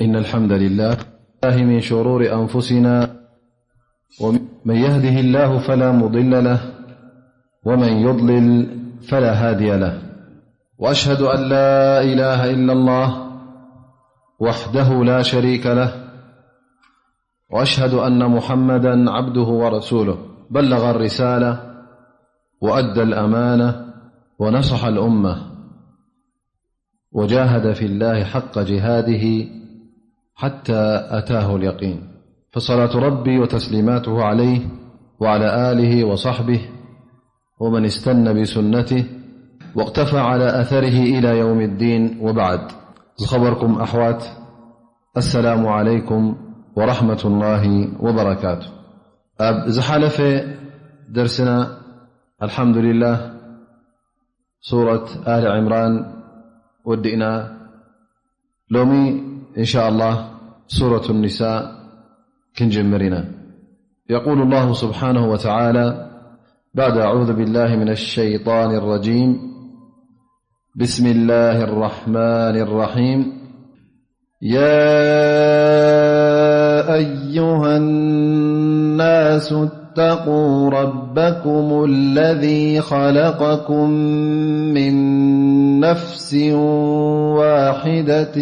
إن الحمد لله من شرور أنفسنا، ومن يهده الله فلا مضل له، ومن يضلل فلا هادي له. وأشهد أن لا إله إلا الله وحده لا شريك له، وأشهد أن محمدا عبده ورسوله، بلغ الرسالة وأدى الأمانة ونصح الأمة، وجاهد في الله حق جهاده حتى أتاه اليقين. فصلاة ربي وتسليماته عليه وعلى آله وصحبه ومن استن بسنته واقتفى على أثره إلى يوم الدين، وبعد. ዝኸበርኩም ኣሕዋት፣ السلام عليكم ورحمة الله وبركاته. ኣብ ዝሓለፈ ደርስና፣ ኣልሓምዱሊላህ፣ ሱረት ኣሊ ዕምራን ወዲእና። ሎሚ እንሻ ኣላህ ሱረቱ ኒሳ ክንጅምር ኢና። يقول الله سبحانه وتعالى بعد أعوذ بالله من الشيطان الرجيم: بسم الله الرحمن الرحيم. يا أيها الناس اتقوا ربكم الذي خلقكم من نفس واحدة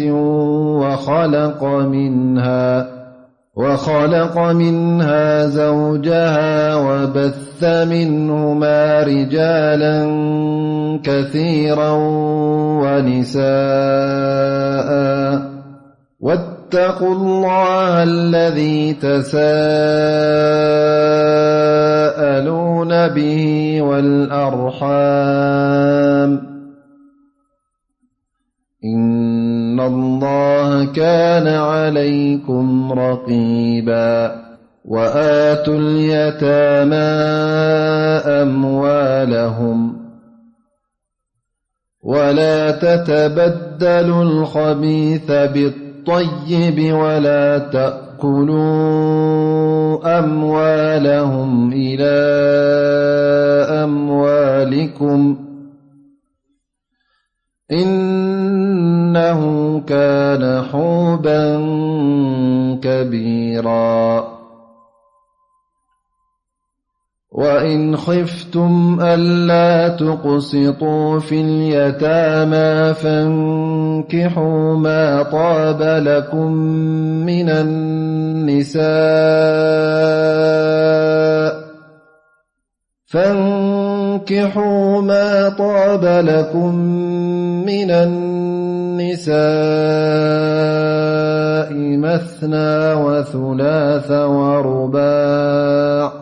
وخلق منها وخلق منها زوجها وبث منهما رجالا كثيرا ونساء، واتقوا الله الذي تساءلون به والأرحام، إن الله كان عليكم رقيبا. وآتوا اليتامى أموالهم ولا تتبدلوا الخبيث بالطيب ولا تأكلوا أموالهم إلى أموالكم، إنه كان حوبا كبيرا. وإن خفتم ألا تقسطوا في اليتامى فانكحوا ما طاب لكم من النساء، فانكحوا ما طاب لكم من النساء مثنى وثلاث ورباع،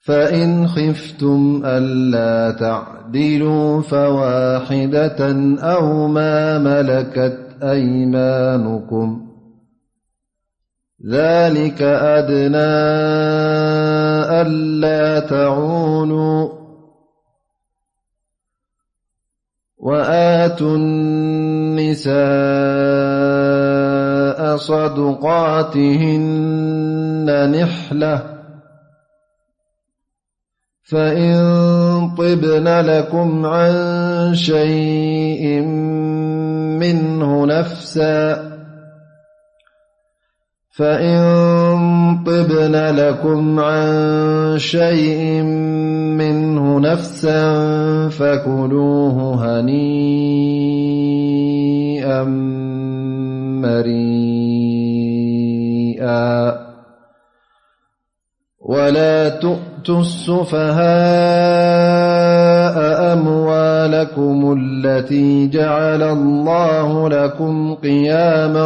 فإن خفتم ألا تعدلوا فواحدة أو ما ملكت أيمانكم، ذلك أدنى ألا تعولوا. وآتوا النساء صدقاتهن نحلة، فإن طبن لكم عن شيء منه نفسا، فإن طبن لكم عن شيء منه نفسا فكلوه هنيئا مريئا. ولا تؤتوا السفهاء أموالكم التي جعل الله لكم قياما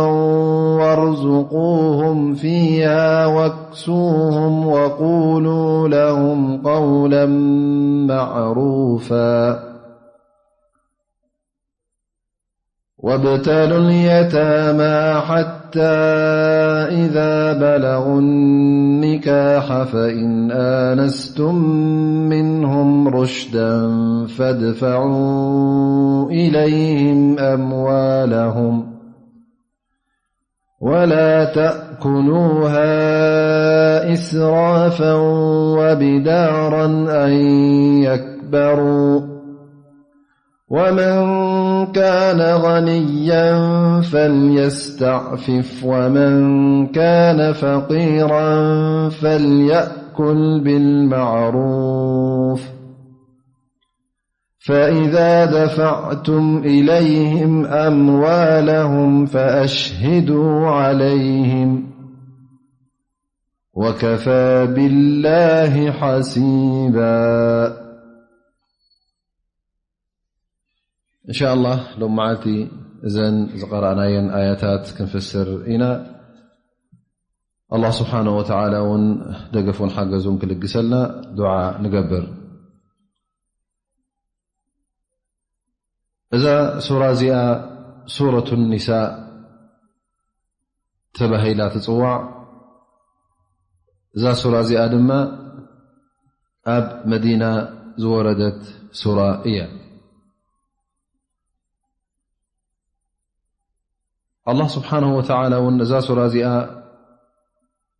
وارزقوهم فيها واكسوهم وقولوا لهم قولا معروفا. وابتلوا اليتامى حتى إذا بلغوا النكاح فإن آنستم منهم رشدا فادفعوا إليهم أموالهم ولا تأكلوها إسرافا وبدارا أن يكبروا، ومن كان غنيا فليستعفف ومن كان فقيرا فليأكل بالمعروف، فإذا دفعتم إليهم أموالهم فأشهدوا عليهم، وكفى بالله حسيبا. እንሻኣላህ፣ ሎም መዓልቲ እዘን ዝቐረእናየን ኣያታት ክንፍስር ኢና። ኣላህ ስብሓነሁ ወተዓላ እውን ደገፉን ሓገዙን ክልግሰልና ዱዓ ንገብር። እዛ ሱራ እዚኣ ሱረቱ ኒሳእ ተባሂላ ትጽዋዕ። እዛ ሱራ እዚኣ ድማ ኣብ መዲና ዝወረደት ሱራ እያ። ኣላህ ስብሓነሁ ወተዓላ እውን እዛ ሱራ እዚኣ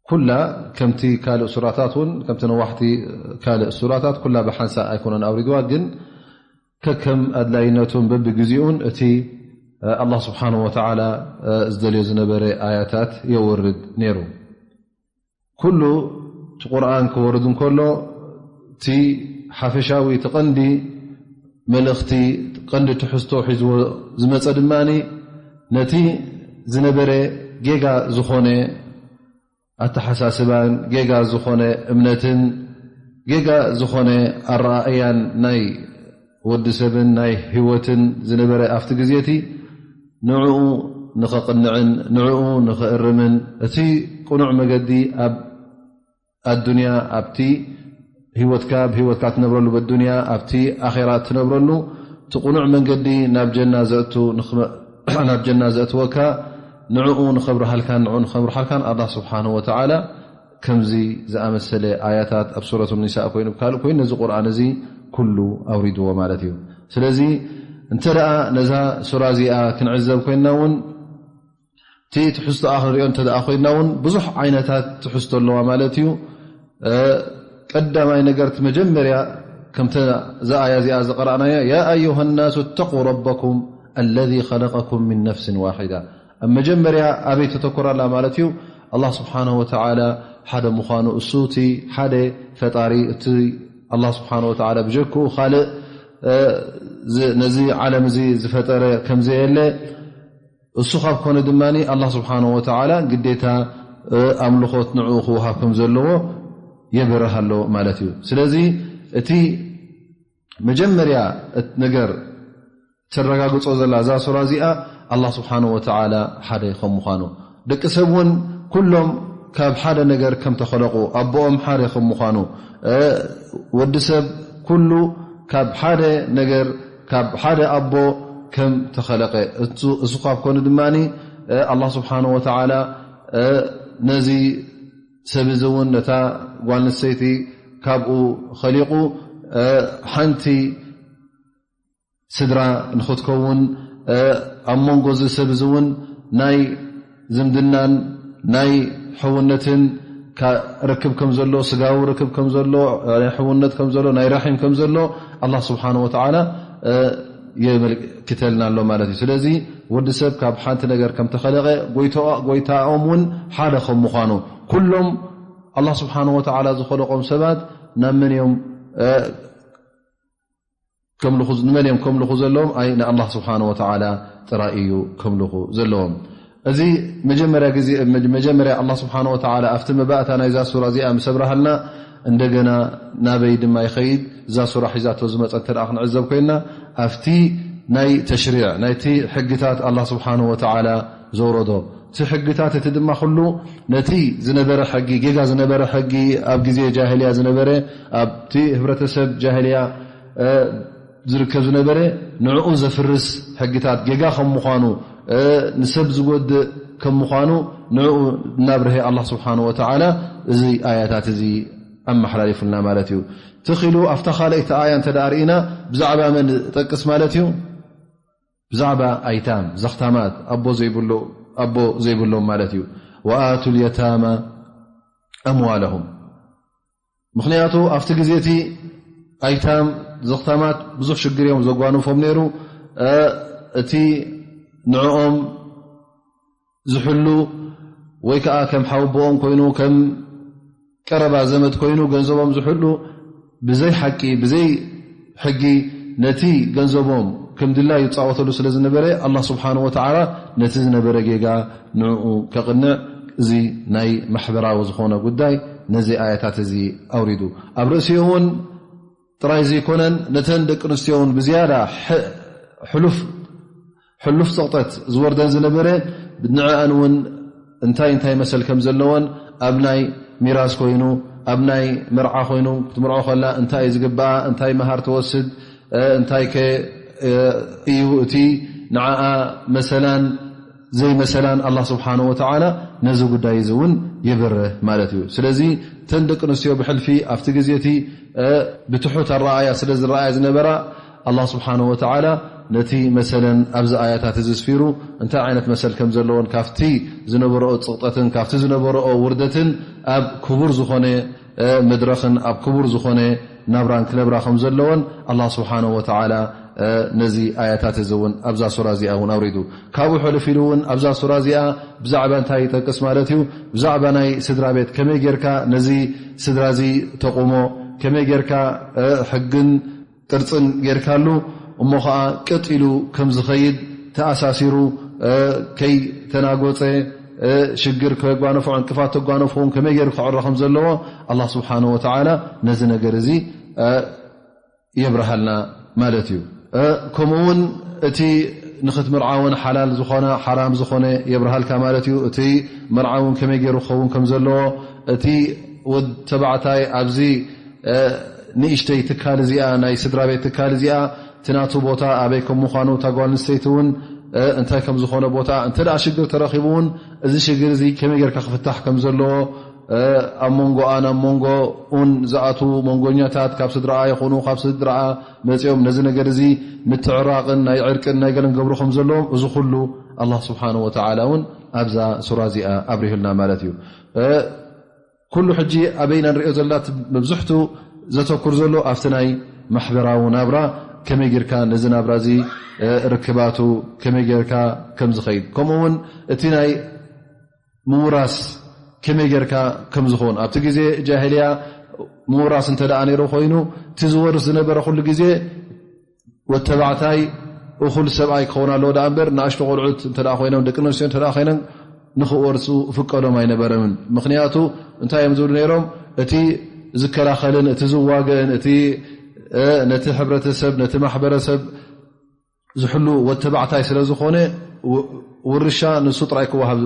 ኩላ ከምቲ ካልእ ሱራታት እውን፣ ከምቲ ነዋሕቲ ካልእ ሱራታት ኩላ ብሓንሳእ ኣይኮነን ኣውሪድዋ፣ ግን ከከም ኣድላይነቱን በብግዜኡን እቲ ኣላህ ስብሓነሁ ወተዓላ ዝደልዮ ዝነበረ ኣያታት የወርድ ነይሩ። ኩሉ እቲ ቁርኣን ክወርድ እንከሎ፣ እቲ ሓፈሻዊ፣ እቲ ቀንዲ መልእኽቲ፣ ቀንዲ ትሕዝቶ ሒዝዎ ዝመጸ ድማ ነቲ ዝነበረ ጌጋ ዝኾነ ኣተሓሳስባን ጌጋ ዝኾነ እምነትን ጌጋ ዝኾነ ኣረኣእያን ናይ ወዲ ሰብን ናይ ህይወትን ዝነበረ ኣብቲ ግዜ እቲ ንዕኡ ንኸቕንዕን ንዕኡ ንኸእርምን እቲ ቅኑዕ መገዲ ኣብ ኣዱንያ ኣብቲ ህይወትካ፣ ኣብ ህይወትካ ትነብረሉ በዱንያ ኣብቲ ኣኼራ ትነብረሉ እቲ ቅኑዕ መንገዲ ናብ ጀና ዘእቱ፣ ንኽመ-፣ ናብ ጀና ዘእትወካ ንዕኡ ንኸብርሃልካን ንዕኡ ንኸምርሓልካን ኣላህ ስብሓነሁ ወተዓላ ከምዚ ዝኣመሰለ ኣያታት ኣብ ሱረቱ ኒሳእ ኮይኑ፣ ካልእ ኮይኑ ነዚ ቁርኣን እዚ ኩሉ ኣውሪድዎ ማለት እዩ። ስለዚ እንተ ደኣ ነዛ ሱራ እዚኣ ክንዕዘብ ኮይንና እውን፣ እቲ ትሕዝቶኣ ክንሪኦ እንተ ደኣ ኮይንና እውን ብዙሕ ዓይነታት ትሕዝቶ ኣለዋ ማለት እዩ። እ፣ ቀዳማይ ነገር እቲ መጀመርያ ከምቲ እዛ ኣያ እዚኣ ዝቐረእናያ፣ "يا أيها الناس اتقوا ربكم الذي خلقكم من نفس واحدة." ኣብ መጀመርያ ኣበይ ተተኮራላ ማለት እዩ? ኣላህ ስብሓነሁ ወተዓላ ሓደ ምዃኑ፣ እሱ እቲ ሓደ ፈጣሪ፣ እቲ ኣላህ ስብሓነሁ ወተዓላ ብጀክኡ ካልእ፣ እ፣ ዝ-፣ ነዚ ዓለም እዚ ዝፈጠረ ከም ዘየለ፣ እሱ ካብ ኮነ ድማ ኣላህ ስብሓነሁ ወተዓላ ግዴታ፣ እ፣ ኣምልኾት ንዕኡ ክወሃብ ከም ዘለዎ የብርህ ኣሎ ማለት እዩ። ስለዚ እቲ መጀመርያ እቲ ነገር ተረጋግጾ ዘላ እዛ ሱራ እዚኣ ኣላህ ስብሓነሁ ወተዓላ ሓደ ከም ምዃኑ፣ ደቂ ሰብ እውን ኩሎም ካብ ሓደ ነገር ከም ተኸለቑ፣ ኣቦኦም ሓደ ከም ምዃኑ፣ እ፣ ወዲ ሰብ ኩሉ ካብ ሓደ ነገር፣ ካብ ሓደ ኣቦ ከም ተኸለቐ፣ እሱ፣ እሱ ካብ ኮነ ድማ፣ እ፣ ኣላህ ስብሓነሁ ወተዓላ፣ እ፣ ነዚ ሰብ እዚ እውን ነታ ጓል ኣንስተይቲ ካብኡ ኸሊቑ፣ እ፣ ሓንቲ ስድራ ንኽትከውን፣ እ፣ ኣብ መንጎ እዚ ሰብ እዚ እውን ናይ ዝምድናን ናይ ሕውነትን ካ-፣ ርክብ ከም ዘሎ፣ ስጋዊ ርክብ ከም ዘሎ፣ ናይ ሕውነት ከም ዘሎ፣ ናይ ራሒም ከም ዘሎ ኣላህ ስብሓነሁ ወተዓላ፣ እ፣ የመልክተልና ኣሎ ማለት እዩ። ስለዚ ወዲ ሰብ ካብ ሓንቲ ነገር ከም ተኸለቐ፣ ጎይቶኣ-፣ ጎይታኦም እውን ሓደ ከም ምዃኑ፣ ኩሎም ኣላህ ስብሓነሁ ወተዓላ ዝኸለቖም ሰባት ናብ መን እዮም፣ እ፣ ከምልኹ፣ ንመን እዮም ከምልኹ ዘለዎም? ኣይ ንኣላህ ስብሓነሁ ወተዓላ ጥራይ እዩ ከምልኹ ዘለዎም። እዚ መጀመርያ ግዜ፣ መጀመርያ ኣላህ ስብሓነሁ ወተዓላ ኣብቲ መባእታ ናይዛ ሱራ እዚኣ ምስ ኣብርሃልና፣ እንደገና ናበይ ድማ ይኸይድ? እዛ ሱራ ሒዛቶ ዝመጸት እንተ ደኣ ክንዕዘብ ኮይንና፣ ኣብቲ ናይ ተሽሪዕ፣ ናይቲ ሕግታት ኣላህ ስብሓነሁ ወተዓላ ዘውረዶ፣ እቲ ሕግታት እቲ ድማ ኩሉ ነቲ ዝነበረ ሕጊ፣ ጌጋ ዝነበረ ሕጊ፣ ኣብ ግዜ ጃሂልያ ዝነበረ፣ ኣብቲ ህብረተሰብ ጃሂልያ፣ እ፣ ዝርከብ ዝነበረ፣ ንዕኡ ዘፍርስ ሕግታት ጌጋ ከም ምዃኑ፣ እ፣ ንሰብ ዝጎድእ ከም ምዃኑ፣ ንዕኡ እናብርሀ ኣላህ ስብሓነሁ ወተዓላ እዚ ኣያታት እዚ ኣመሓላሊፉልና ማለት እዩ። ትኺሉ ኣብታ ካልኣይቲ ኣያ እንተ ደኣ ርኢና፣ ብዛዕባ መን ጠቅስ ማለት እዩ? ብዛዕባ ኣይታም፣ ዘኽታማት፣ ኣቦ ዘይብሎ-፣ ኣቦ ዘይብሎም ማለት እዩ። "ወኣቱ ልየታማ ኣምዋለሁም።" ምኽንያቱ ኣብቲ ግዜ እቲ ኣይታም፣ ዘኽታማት ብዙሕ ሽግር እዮም ዘጓንፎም ነይሩ። እ፣ እቲ ንዕኦም ዝሕሉ ወይ ከዓ ከም ሓወቦኦም ኮይኑ ከም ቀረባ ዘመድ ኮይኑ ገንዘቦም ዝሕሉ ብዘይ ሓቂ ብዘይ ሕጊ ነቲ ገንዘቦም ከም ድላይ ይፃወተሉ ስለ ዝነበረ ኣላህ ስብሓን ወተዓላ ነቲ ዝነበረ ጌጋ ንዕኡ ከቕንዕ እዚ ናይ ማሕበራዊ ዝኾነ ጉዳይ ነዚ ኣያታት እዚ ኣውሪዱ ኣብ ርእሲኡ እውን ጥራይ ዘይኮነን ነተን ደቂ ኣንስትዮ እውን ብዝያዳ ሕሉፍ ሕሉፍ ፀቕጠት ዝወርደን ዝነበረ ንዕኣን እውን እንታይ እንታይ መሰል ከም ዘለዎን ኣብ ናይ ሚራስ ኮይኑ ኣብ ናይ መርዓ ኮይኑ ክትምርዖ ከላ እንታይ እዩ ዝግብኣ እንታይ መሃር ትወስድ እንታይ ከ እዩ እቲ ንዓኣ መሰላን ዘይመሰላን ኣላህ ስብሓን ወተዓላ ነዚ ጉዳይ እዚ እውን የብርህ ማለት እዩ ስለዚ ተን ደቂ ኣንስትዮ ብሕልፊ ኣብቲ ግዜ እቲ ብትሑት ኣረኣያ ስለ ዝረኣያ ዝነበራ ኣላህ ስብሓን ወተዓላ ነቲ መሰለን ኣብዚ ኣያታት እዚ ስፊሩ እንታይ ዓይነት መሰል ከም ዘለዎን ካብቲ ዝነበረኦ ፅቕጠትን ካብቲ ዝነበረኦ ውርደትን ኣብ ክቡር ዝኾነ መድረኽን ኣብ ክቡር ዝኾነ ናብራን ክነብራ ከም ዘለዎን ኣላህ ስብሓን ወተዓላ ነዚ ኣያታት እዚ እውን ኣብዛ ሱራ እዚኣ እውን ኣውሪዱ ካብኡ ሕልፍ ኢሉ እውን ኣብዛ ሱራ እዚኣ ብዛዕባ እንታይ ይጠቅስ ማለት እዩ ብዛዕባ ናይ ስድራ ቤት ከመይ ጌርካ ነዚ ስድራ እዚ ተቑሞ ከመይ ጌርካ ሕግን ቅርፅን ጌርካሉ እሞ ከዓ ቀጢሉ ከም ዝኸይድ ተኣሳሲሩ ከይተናጎፀ ሽግር ከጓነፎ ዕንቅፋት ተጓነፎ እውን ከመይ ገይሩ ክዕረ ከም ዘለዎ ኣላ ስብሓን ወተዓላ ነዚ ነገር እዚ የብርሃልና ማለት እዩ። ከምኡ እውን እቲ ንክትምርዓውን ሓላል ዝኾነ ሓራም ዝኾነ የብርሃልካ ማለት እዩ። እቲ መርዓውን ከመይ ገይሩ ክኸውን ከም ዘለዎ እቲ ወድ ተባዕታይ ኣብዚ ንእሽተይ ትካል እዚኣ ናይ ስድራ ቤት ትካል እዚኣ እቲ ናቱ ቦታ ኣበይ ከም ምዃኑ እታ ጓል ኣንስተይቲ እውን እንታይ ከም ዝኾነ ቦታ እንተ ደኣ ሽግር ተረኺቡ እውን እዚ ሽግር እዚ ከመይ ጌርካ ክፍታሕ ከም ዘለዎ ኣብ መንጎኣን ኣብ መንጎኡን ዝኣትዉ መንጎኛታት ካብ ስድራኣ ይኹኑ ካብ ስድራኣ መፂኦም ነዚ ነገር እዚ ምትዕራቕን ናይ ዕርቅን ናይ ገለን ገብሩ ከም ዘለዎም እዚ ኩሉ ኣላህ ስብሓን ወተዓላ እውን ኣብዛ ሱራ እዚኣ ኣብሪሁልና ማለት እዩ። ኩሉ ሕጂ ኣበይና ንሪኦ ዘለና መብዝሕቱ ዘተኩር ዘሎ ኣብቲ ናይ ማሕበራዊ ናብራ ከመይ ጌርካ ነዚ ናብራ እዚ ርክባቱ ከመይ ጌርካ ከም ዝኸይድ ከምኡ እውን እቲ ናይ ምውራስ ከመይ ጌርካ ከም ዝኸውን ኣብቲ ግዜ ጃሂልያ ምውራስ እንተ ደኣ ነይሩ ኮይኑ እቲ ዝወርስ ዝነበረ ኩሉ ግዜ ወተባዕታይ እኹል ሰብኣይ ክኸውን ኣለዎ ደኣ እምበር ንኣሽቶ ቆልዑት እንተ ኮይኖም ደቂ ኣንስትዮ እንተ ኮይነን ንኽወርሱ ፍቀዶም ኣይነበረምን። ምኽንያቱ እንታይ እዮም ዝብሉ ነይሮም? እቲ ዝከላኸልን እቲ ዝዋገእን እቲ ነቲ ሕብረተሰብ ነቲ ማሕበረሰብ ዝሕሉ ወተባዕታይ ስለ ዝኾነ ውርሻ ንሱ ጥራይ ክወሃብ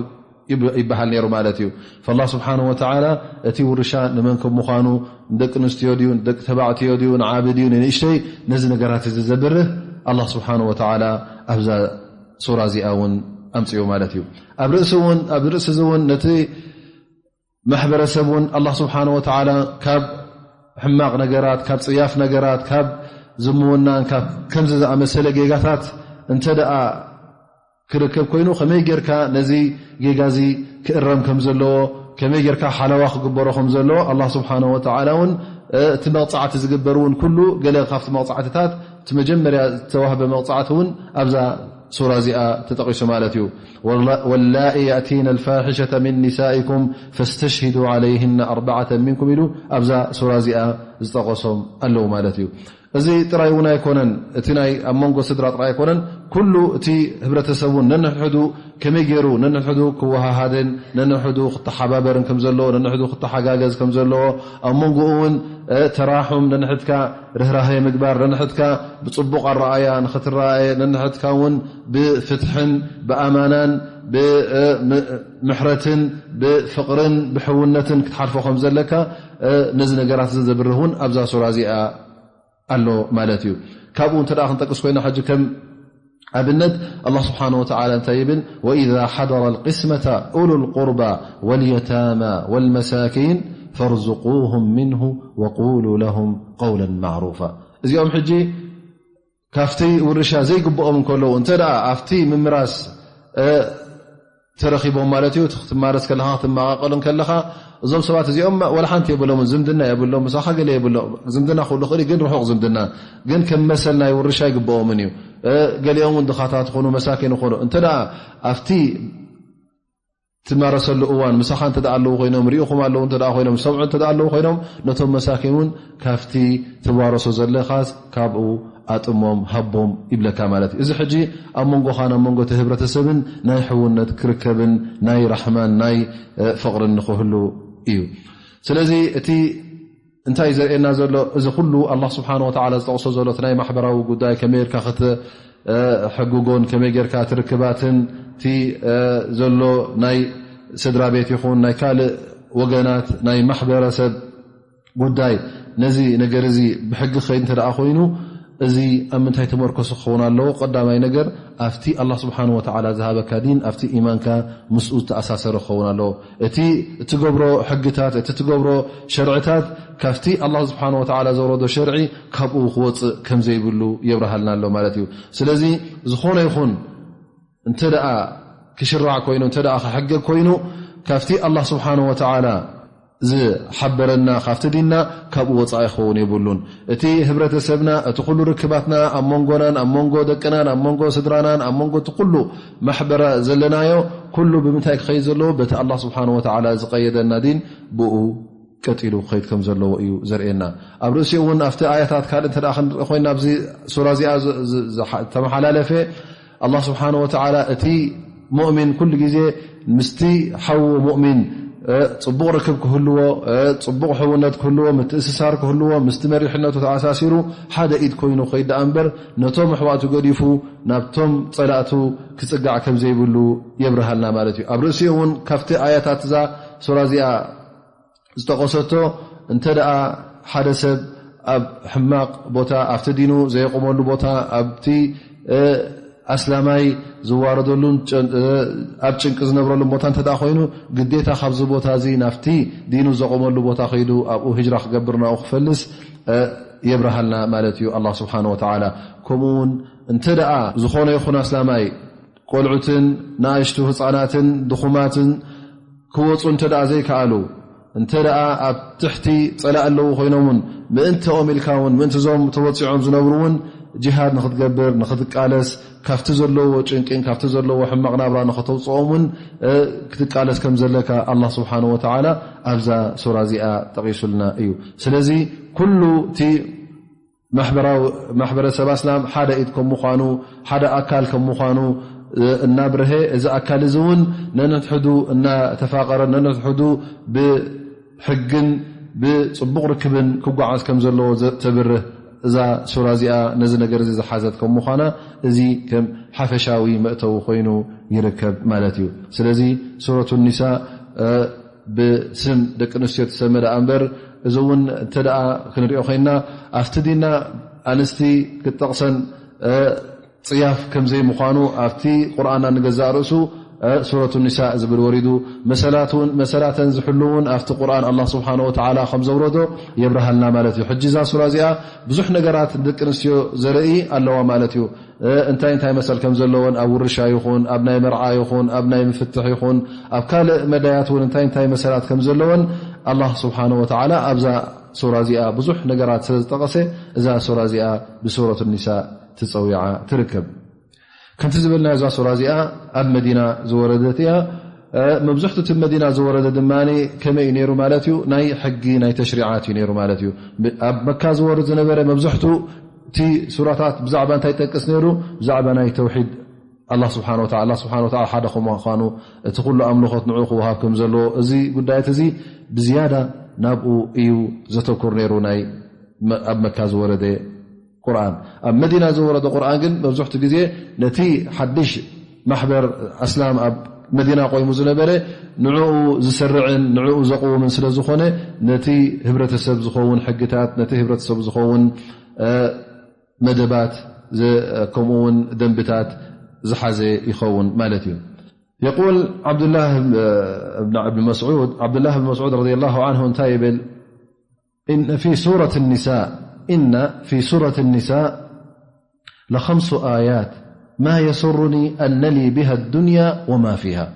ይበሃል ነይሩ ማለት እዩ። ፈላ ስብሓን ወተዓላ እቲ ውርሻ ንመን ከም ምዃኑ ንደቂ ኣንስትዮ ድዩ ንደቂ ተባዕትዮ ድዩ ንዓቢ ድዩ ንንእሽተይ ነዚ ነገራት እዚ ዘብርህ ኣላ ስብሓን ወተዓላ ኣብዛ ሱራ እዚኣ እውን ኣምፅኡ ማለት እዩ። ኣብ ርእሲ እውን ኣብ ርእሲ እዚ እውን ነቲ ማሕበረሰብ እውን ኣላ ስብሓን ወተዓላ ካብ ሕማቕ ነገራት ካብ ፅያፍ ነገራት ካብ ዝምውናን ካብ ከምዚ ዝኣመሰለ ጌጋታት እንተ ደኣ ክርከብ ኮይኑ ከመይ ጌርካ ነዚ ጌጋ እዚ ክእረም ከም ዘለዎ ከመይ ጌርካ ሓለዋ ክግበሮ ከም ዘለዎ ኣላ ስብሓን ወተዓላ እውን እቲ መቕፃዕቲ ዝግበር እውን ኩሉ ገለ ካብቲ መቕፃዕትታት እቲ መጀመርያ ዝተዋህበ መቕፃዕቲ እውን ኣብዛ ሱራ እዚኣ ተጠቒሱ ማለት እዩ። ወላኢ የእቲነ ልፋሒሸተ ምን ኒሳኢኩም ፈስተሽሂዱ ዓለይህነ ኣርባዓተ ሚንኩም ኢሉ ኣብዛ ሱራ እዚኣ ዝጠቐሶም ኣለዉ ማለት እዩ። እዚ ጥራይ እውን ኣይኮነን፣ እቲ ናይ ኣብ መንጎ ስድራ ጥራይ ኣይኮነን፣ ኩሉ እቲ ህብረተሰብ እውን ነንሕዱ ከመይ ገይሩ ነንሕዱ ክወሃሃድን ነንሕዱ ክተሓባበርን ከም ዘለዎ ነንሕዱ ክተሓጋገዝ ከም ዘለዎ ኣብ መንጎኡ እውን ተራሑም ነንሕድካ ርህራሄ ምግባር ነንሕድካ ብፅቡቕ ኣረኣያ ንኽትረኣየ ነንሕድካ እውን ብፍትሕን ብኣማናን ብምሕረትን ብፍቕርን ብሕውነትን ክትሓልፎ ከም ዘለካ ነዚ ነገራት እዚ ዘብርህ እውን ኣብዛ ሱራ እዚኣ ኣሎ ማለት እዩ። ካብኡ እንተ ደኣ ክንጠቅስ ኮይና ሕጂ ከም ኣብነት ኣላህ ስብሓን ወተዓላ እንታይ ይብል? ወኢዛ ሓደረ ልቅስመተ ኡሉ ልቁርባ ወልየታማ ወልመሳኪን ፈርዝቁሁም ምንሁ ወቁሉ ለሁም ቀውለን ማዕሩፋ። እዚኦም ሕጂ ካብቲ ውርሻ ዘይግብኦም እንከለዉ እንተ ደኣ ኣብቲ ምምራስ እ፣ ተረኺቦም ማለት እዩ። ክትማረስ ከለኻ ክትመቓቐልን ከለኻ እዞም ሰባት እዚኦም ወላ ሓንቲ የብሎምን፣ ዝምድና የብሎም፣ ምሳኻ ገለ የብሎም። ዝምድና ክህሉ ይኽእል እዩ፣ ግን ርሑቕ ዝምድና፣ ግን ከም መሰል ናይ ውርሻ ይግብኦምን እዩ። እ፣ ገሊኦም እውን ድኻታት ይኹኑ መሳኪን ይኹኑ እንተ ደኣ ኣብቲ ትማረሰሉ እዋን ምሳኻ እንተ ደኣ ኣለዉ ኮይኖም፣ ሪኢኹም ኣለዉ እንተ ደኣ ኮይኖም፣ ዝሰምዑ እንተ ደኣ ኣለዉ ኮይኖም፣ ነቶም መሳኪን እውን ካብቲ ትዋረሶ ዘለኻስ ካብኡ ኣጥሞም ሃቦም ይብለካ ማለት እዩ። እዚ ሕጂ ኣብ መንጎኻን ኣብ መንጎ እቲ ህብረተሰብን ናይ ሕውነት ክርከብን ናይ ራሕማን ናይ፣ እ፣ ፍቕርን ንኽህሉ እዩ። ስለዚ እቲ እንታይ እዩ ዘርእየና ዘሎ? እዚ ኩሉ ኣላህ ስብሓነ ወተዓላ ዝጠቕሶ ዘሎ እቲ ናይ ማሕበራዊ ጉዳይ ከመይ ጌርካ ክተ-፣ እ፣ ሕግጎን ከመይ ጌርካ እቲ ርክባትን እቲ፣ እ፣ ዘሎ ናይ ስድራ ቤት ይኹን ናይ ካልእ ወገናት ናይ ማሕበረሰብ ጉዳይ ነዚ ነገር እዚ ብሕጊ ክኸይድ እንተ ደኣ ኮይኑ፣ እዚ ኣብ ምንታይ ተመርኮሱ ክኸውን ኣለዎ? ቀዳማይ ነገር ኣብቲ ኣላህ ስብሓነ ወተዓላ ዝሃበካ ዲን፣ ኣብቲ ኢማንካ ምስኡ ዝተኣሳሰረ ክኸውን ኣለዎ። እቲ እትገብሮ ሕግታት፣ እቲ እትገብሮ ሸርዕታት ካብቲ ኣላህ ስብሓነ ወተዓላ ዘውረዶ ሸርዒ ካብኡ ክወፅእ ከም ዘይብሉ የብርሃልና ኣሎ ማለት እዩ። ስለዚ ዝኾነ ይኹን እንተ ደኣ ክሽራዕ ኮይኑ፣ እንተ ደኣ ክሕገግ ኮይኑ፣ ካብቲ ኣላህ ስብሓነ ወተዓላ ዝሓበረና ካብቲ ዲንና ካብኡ ወጻኢ ክኸውን የብሉን። እቲ ህብረተሰብና፣ እቲ ኩሉ ርክባትና ኣብ መንጎናን ኣብ መንጎ ደቅናን ኣብ መንጎ ስድራናን ኣብ መንጎ እቲ ኩሉ ማሕበረ ዘለናዮ ኩሉ ብምንታይ ክኸይድ ዘለዎ? በቲ ኣላህ ስብሓነ ወተዓላ ዝቐየደና ዲን ብኡ ቀጢሉ ክኸይድ ከም ዘለዎ እዩ ዘርእየና። ኣብ ርእሲኡ እውን ኣብቲ ኣያታት ካልእ እንተ ደኣ ክንርኢ ኮይና ኣብዚ ሱራ እዚኣ ዝ-፣ ዝ-፣ ዝሓ-፣ ተመሓላለፈ ኣላህ ስብሓነ ወተዓላ እቲ ሙእሚን ኩሉ ግዜ ምስቲ ሓዉ ሙእሚን፣ እ፣ ጽቡቕ ርክብ ክህልዎ፣ እ፣ ጽቡቕ ሕውነት ክህልዎ፣ ምትእስሳር ክህልዎ፣ ምስቲ መሪሕነቱ ተኣሳሲሩ ሓደ ኢድ ኮይኑ ኸይድ ደኣ እምበር ነቶም ኣሕዋቱ ገዲፉ ናብቶም ጸላእቱ ክጽጋዕ ከም ዘይብሉ የብርሃልና ማለት እዩ። ኣብ ርእሲኡ እውን ካብቲ ኣያታት እዛ ሱራ እዚኣ ዝጠቐሰቶ፣ እንተ ደኣ ሓደ ሰብ ኣብ ሕማቕ ቦታ፣ ኣብቲ ዲኑ ዘየቆመሉ ቦታ፣ ኣብቲ፣ እ፣ ኣስላማይ ዝዋረደሉን ጭን-፣ እ፣ ኣብ ጭንቂ ዝነብረሉን ቦታ እንተ ደኣ ኮይኑ፣ ግዴታ ካብዚ ቦታ እዚ ናብቲ ዲኑ ዘቆመሉ ቦታ ከይዱ ኣብኡ ህጅራ ክገብር ናብኡ ክፈልስ፣ እ፣ የብርሃልና ማለት እዩ ኣላህ ስብሓነ ወተዓላ። ከምኡ እውን እንተ ደኣ ዝኾነ ይኹን ኣስላማይ ቆልዑትን ንኣሽቱ ህፃናትን ድኹማትን ክወፁ እንተ ደኣ ዘይከኣሉ፣ እንተ ደኣ ኣብ ትሕቲ ፀላእ ኣለዉ ኮይኖም እውን ምእንተኦም ኢልካ እውን ምእንቲ እዞም ተወፂዖም ዝነብሩ እውን ጅሃድ ንክትገብር፣ ንክትቃለስ፣ ካብቲ ዘለዎ ጭንቂን ካብቲ ዘለዎ ሕማቕ ናብራ ንክተውፅኦም እውን፣ እ፣ ክትቃለስ ከም ዘለካ ኣላህ ስብሓነ ወተዓላ ኣብዛ ሱራ እዚኣ ጠቒሱልና እዩ። ስለዚ ኩሉ እቲ ማሕበራዊ፣ ማሕበረሰብ ኣስላም ሓደ ኢድ ከም ምዃኑ፣ ሓደ ኣካል ከም ምዃኑ፣ እ፣ እናብርሀ፣ እዚ ኣካል እዚ እውን ነንሕድሕዱ እናተፋቐረ፣ ነንሕድሕዱ ብሕግን ብጽቡቕ ርክብን ክጓዓዝ ከም ዘለዎ ዘ-፣ ተብርህ እዛ ሱራ እዚኣ፣ ነዚ ነገር እዚ ዝሓዘት ከም ምዃና፣ እዚ ከም ሓፈሻዊ መእተዊ ኮይኑ ይርከብ ማለት እዩ። ስለዚ ሱረቱ ኒሳ፣ እ፣ ብስም ደቂ ኣንስትዮ ትሰመ ደኣ እምበር፣ እዚ እውን እንተ ደኣ ክንሪኦ ኮይንና፣ ኣብቲ ዲንና ኣንስቲ ክትጠቕሰን፣ እ፣ ጽያፍ ከም ዘይምዃኑ፣ ኣብቲ ቁርኣንና ንገዛእ ርእሱ፣ እ፣ ሱረቱ ኒሳእ ዝብል ወሪዱ፣ መሰላት እውን፣ መሰላተን ዝሕሉ እውን ኣብቲ ቁርኣን ኣላህ ስብሓነ ወተዓላ ከም ዘውረዶ የብርሃልና ማለት እዩ። ሕጂ እዛ ሱራ እዚኣ ብዙሕ ነገራት ንደቂ ኣንስትዮ ዘርኢ ኣለዋ ማለት እዩ። እ፣ እንታይ እንታይ መሰል ከም ዘለወን፣ ኣብ ውርሻ ይኹን፣ ኣብ ናይ መርዓ ይኹን፣ ኣብ ናይ ምፍትሕ ይኹን፣ ኣብ ካልእ መዳያት እውን እንታይ እንታይ መሰላት ከም ዘለወን ኣላህ ስብሓነ ወተዓላ ኣብዛ ሱራ እዚኣ ብዙሕ ነገራት ስለ ዝጠቐሰ፣ እዛ ሱራ እዚኣ ብሱረት ኒሳ ትጸዊዓ ትርከብ። ከምቲ ዝበልና እዛ ሱራ እዚኣ ኣብ መዲና ዝወረደት እያ። እ፣ መብዝሕቱ እቲ መዲና ዝወረደ ድማ ከመይ እዩ ነይሩ ማለት እዩ? ናይ ሕጊ፣ ናይ ተሽሪዓት እዩ ነይሩ ማለት እዩ። ብ-፣ ኣብ መካ ዝወርድ ዝነበረ መብዝሕቱ እቲ ሱራታት ብዛዕባ እንታይ ይጠቅስ ነይሩ? ብዛዕባ ናይ ተውሒድ፣ ኣላህ ስብሓነ ወተዓላ፣ ኣላህ ስብሓነ ወተዓላ ሓደ ከም ምዃኑ፣ እቲ ኩሉ ኣምልኾት ንዕኡ ክወሃብ ከም ዘለዎ፣ እዚ ጉዳያት እዚ ብዝያዳ ናብኡ እዩ ዘተኩር ነይሩ፣ ናይ መ-፣ ኣብ መካ ዝወረደ ቁርኣን። ኣብ መዲና ዝወረደ ቁርኣን ግን መብዝሕቱ ግዜ ነቲ ሓድሽ ማሕበር ኣስላም ኣብ መዲና ቆይሙ ዝነበረ ንዕኡ ዝሰርዕን ንዕኡ ዘቕውምን ስለ ዝኾነ፣ ነቲ ህብረተሰብ ዝኸውን ሕግታት፣ ነቲ ህብረተሰብ ዝኸውን፣ እ፣ መደባት ዝ-፣ ከምኡ እውን ደንብታት ዝሓዘ ይኸውን ማለት እዩ። يقول عبد الله بن، ابن مسعود، عبد الله بن مسعود رضي الله عنه እንታይ ይብል? إن في سورة النساء، إن في سورة النساء لخمس آيات ما يسرني أن لي بها الدنيا وما فيها.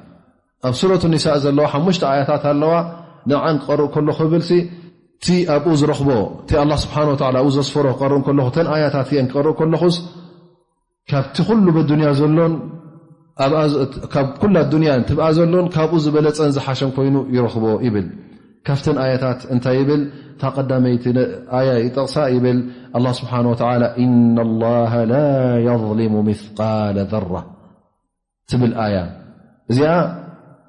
ኣብ ሱረቱ ኒሳእ ዘለዋ ሓሙሽተ ኣያታት ኣለዋ። ንዓን ክቐርእ ከሎ ክብልሲ፣ እቲ ኣብኡ ዝረኽቦ፣ እቲ ኣላህ ስብሓን ወተዓላ ኣብኡ ዘስፈሮ ክቐርእ ከለኹ፣ እተን ኣያታት እየን ክቐርእ ከለኹስ፣ ካብቲ ኩሉ በዱንያ ዘሎን፣ ኣብኣ ዝ-፣ ካብ ኩላ ዱንያን ትብኣ ዘሎን፣ ካብኡ ዝበለጸን ዝሓሸን ኮይኑ ይረኽቦ ይብል። ካብተን ኣያታት እንታይ ይብል? እታ ቀዳመይቲ ነ-፣ ኣያ ይጠቕሳ ይብል ኣላህ ስብሓን ወተዓላ፣ "ኢነ ላሃ ላ የዝሊሙ ሚስቃለ ዘራ" ትብል ኣያ። እዚኣ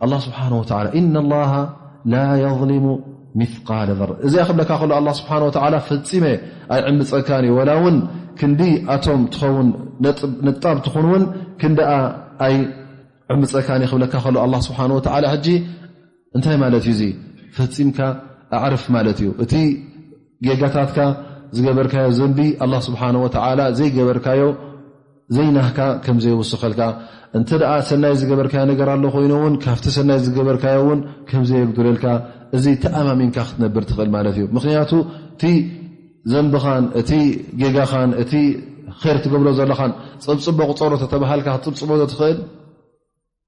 ኣላህ ስብሓን ወተዓላ፣ "ኢነ ላሃ ላ የዝሊሙ ሚስቃለ ዘራ" እዚኣ ክብለካ ከሎ ኣላህ ስብሓን ወተዓላ፣ "ፈጺመ ኣይዕምጸካን እዩ፣ ወላ እውን ክንዲ ኣቶም ትኸውን፣ ነጥብ-፣ ንጣብ ትኹን እውን ክንድኣ ኣይዕምጸካን እዩ" ክብለካ ከሎ ኣላህ ስብሓን ወተዓላ፣ ሕጂ እንታይ ማለት እዩ እዚ? ፈጺምካ ኣዕርፍ ማለት እዩ። እቲ ጌጋታትካ፣ ዝገበርካዮ ዘንቢ፣ ኣላህ ስብሓን ወተዓላ ዘይገበርካዮ ዘይናህካ ከም ዘይውስኸልካ፣ እንተ ደኣ ሰናይ ዝገበርካዮ ነገር ኣሎ ኮይኑ እውን፣ ካብቲ ሰናይ ዝገበርካዮ እውን ከም ዘየጉድለልካ፣ እዚ ተኣማሚንካ ክትነብር ትኽእል ማለት እዩ። ምኽንያቱ፣ እቲ ዘንብኻን፣ እቲ ጌጋኻን፣ እቲ ኸይር ትገብሮ ዘለኻን፣ ጽብጽቦ ቁጸሮ ተተባሃልካ፣ ክትጽብጽቦ ዶ ትኽእል?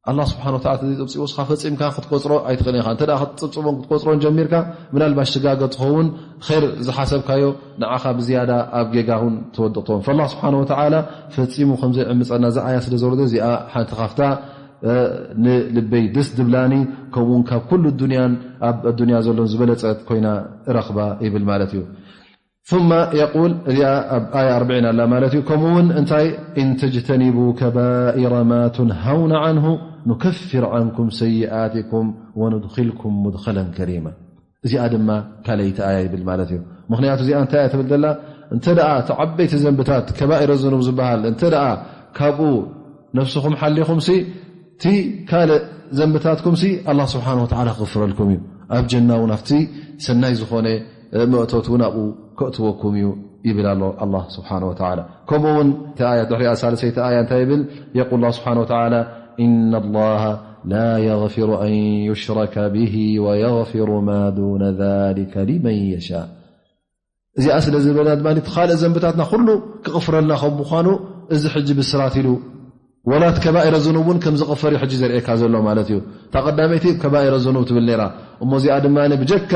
ኣላህ ስብሓን ወተዓላ እቲ ዘይጽብጽቦ እስኻ ፈጺምካ ክትቆጽሮ ኣይትኽእልን ኢኻ። እንተ ደኣ ክትጽብጽቦን ክትቆጽሮን ጀሚርካ፣ ምናልባሽ ትጋገ ትኸውን፣ ኸይር ዝሓሰብካዮ ንዓኻ ብዝያዳ ኣብ ጌጋ እውን ትወድቕ ትኸውን። ፈላህ ስብሓን ወተዓላ ፈጺሙ ከም ዘይዕምጸና እዛ ኣያ ስለ ዘወረደ፣ እዚኣ ሓንቲ ካብታ፣ እ፣ ንልበይ ደስ ድብላኒ፣ ከምኡውን ካብ ኩሉ ዱንያን ኣብ ኣዱንያ ዘሎን ዝበለጸት ኮይና እረኽባ ይብል ማለት እዩ። ثم يقول፣ እዚኣ ኣብ ኣያ ኣርብዒን ኣላ ማለት እዩ። ከምኡ እውን እንታይ፣ "إن تجتنبوا كبائر ما تنهون عنه نكفر عنكم سيئاتكم وندخلكم مدخلا كريما" እዚኣ ድማ ካልኣይቲ ኣያ ይብል ማለት እዩ። ምኽንያቱ እዚኣ እንታይ እያ ትብል ዘላ? እንተ ደኣ እቲ ዓበይቲ ዘንብታት፣ ከባኢረ ዝኑብ ዝበሃል፣ እንተ ደኣ ካብኡ ነፍስኹም ሓሊኹምሲ፣ እቲ ካልእ ዘንብታትኩምሲ ኣላህ ስብሓን ወተዓላ ክቕፍረልኩም እዩ። ኣብ ጀና እውን ኣብቲ ሰናይ ዝኾነ መእቶት እውን ኣብኡ ከእትወኩም እዩ ይብል ኣሎ ኣላህ ስብሓን ወተዓላ። ከምኡ እውን እቲ ኣያ ድሕሪኣ ሳልሰይቲ ኣያ እንታይ ይብል? የቁል ኣላህ ስብሓን ወተዓላ፣ "إن الله لا يغفر أن يشرك به ويغفر ما دون ذلك لمن يشاء" እዚኣ ስለ ዝበላ ድማ እቲ ካልእ ዘንብታትና ኩሉ ክቕፍረልና ከም ምዃኑ እዚ ሕጂ ብስራት ኢሉ፣ ወላ እቲ ከባኢረ ዝኑብ እውን ከም ዝቕፈር እዩ ሕጂ ዘርእየካ ዘሎ ማለት እዩ። እታ ቀዳመይቲ ከባኢረ ዝኑብ ትብል ነይራ፣ እሞ እዚኣ ድማ ብጀካ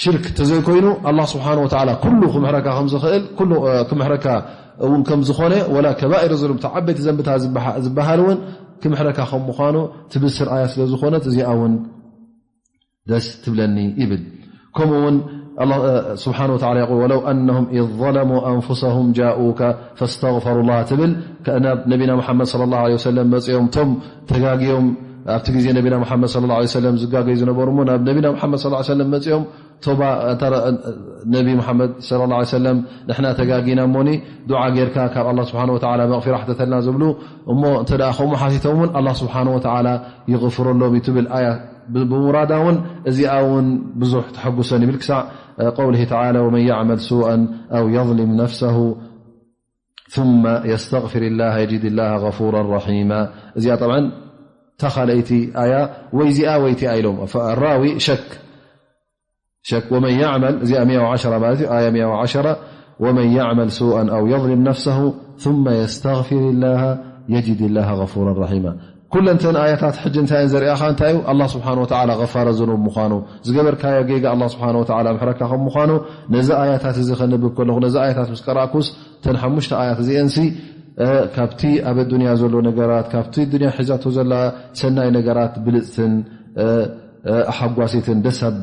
ሽርክ ተዘይኮይኑ ኣላህ ስብሓን ወተዓላ ኩሉ ክምሕረካ ከም ዝኽእል፣ ኩሉ፣ እ፣ ክምሕረካ እውን ከም ዝኾነ፣ ወላ ከባኢረ ዝኑብ፣ እቲ ዓበይቲ ዘንብታት ዝበሃ-፣ ዝበሃል እውን ክምሕረካ ከም ምዃኑ ትብስር ኣያ ስለ ዝኾነት፣ እዚኣ እውን ደስ ትብለኒ ይብል። ከምኡ እውን ኣላህ፣ እ፣ ስብሓን ወተዓላ የቁል፣ "ወለው ኣነሁም ኢዝ ዘለሙ ኣንፉሰሁም ጃኡከ ፈስተግፈሩ ላህ" ትብል፣ ከ-፣ ናብ ነቢና ሙሓመድ ሰለላሁ ዐለይሂ ወሰለም መጺኦም፣ እቶም ተጋግዮም፣ ኣብቲ ግዜ ነቢና ሙሓመድ ሰለላሁ ዐለይሂ ወሰለም ዝጋገዩ ዝነበሩ እሞ፣ ናብ ነቢና ሙሓመድ ሰለላሁ ዐለይሂ ወሰለም መጺኦም፣ ቶባ፣ እንተ-፣ ነቢ ሙሓመድ ሰለላሁ ዐለይሂ ወሰለም፣ ንሕና ተጋጊና እሞኒ፣ ዱዓ ጌርካ ካብ ኣላህ ስብሓን ወተዓላ መቕፊራ ሕተተልና ዝብሉ፣ እሞ እንተ ደኣ ከምኡ ሓቲቶም እውን ኣላህ ስብሓን ወተዓላ ይቕፍረሎም እዩ ትብል ኣያ ብ-፣ ብምውራዳ እውን እዚኣ እውን ብዙሕ ተሐጉሰን ይብል። ክሳዕ፣ እ፣ ቀውሊሂ ተዓላ፣ "ወመን የዕመል ሱኣን ኣው የዝሊም ነፍሰሁ ثመ የስተግፊር ላህ የጅድ ላህ ገፉራን ረሒማ" እዚኣ ጠብዓን እታ ካልኣይቲ ኣያ ወይ እዚኣ ወይ እቲኣ ኢሎም። ፈ-፣ ራዊ ሸክ ሸክ፣ ወመን የዕመል፣ እዚኣ ሚእቲ ወዓሽራ ማለት እዩ፣ ኣያ ሚእቲ ወዓሽራ፣ "ወመን የዕመል ሱኣን ኣው የዝሊም ነፍሰሁ ثመ የስተግፊር ላህ የጅድ ላህ ገፉራን ረሒማ" ኩለንተን ኣያታት ሕጂ እንታይ እየን ዘርእያኻ? እንታይ እዩ? ኣላህ ስብሓን ወተዓላ ገፋረ ዝኑብ ምዃኑ፣ ዝገበርካዮ ጌጋ ኣላህ ስብሓን ወተዓላ ምሕረካ ከም ምዃኑ፣ ነዚ ኣያታት እዚ ከንብብ ከለኹ፣ ነዚ ኣያታት ምስ ቀራእኩስ፣ እተን ሓሙሽተ ኣያት እዚአንሲ፣ እ፣ ካብቲ ኣብ ኣዱንያ ዘሎ ነገራት፣ ካብቲ ዱንያ ሒዛቶ ዘላ ሰናይ ነገራት ብልጽትን፣ እ፣ እ፣ ኣሓጓሲትን ደስ ኣብ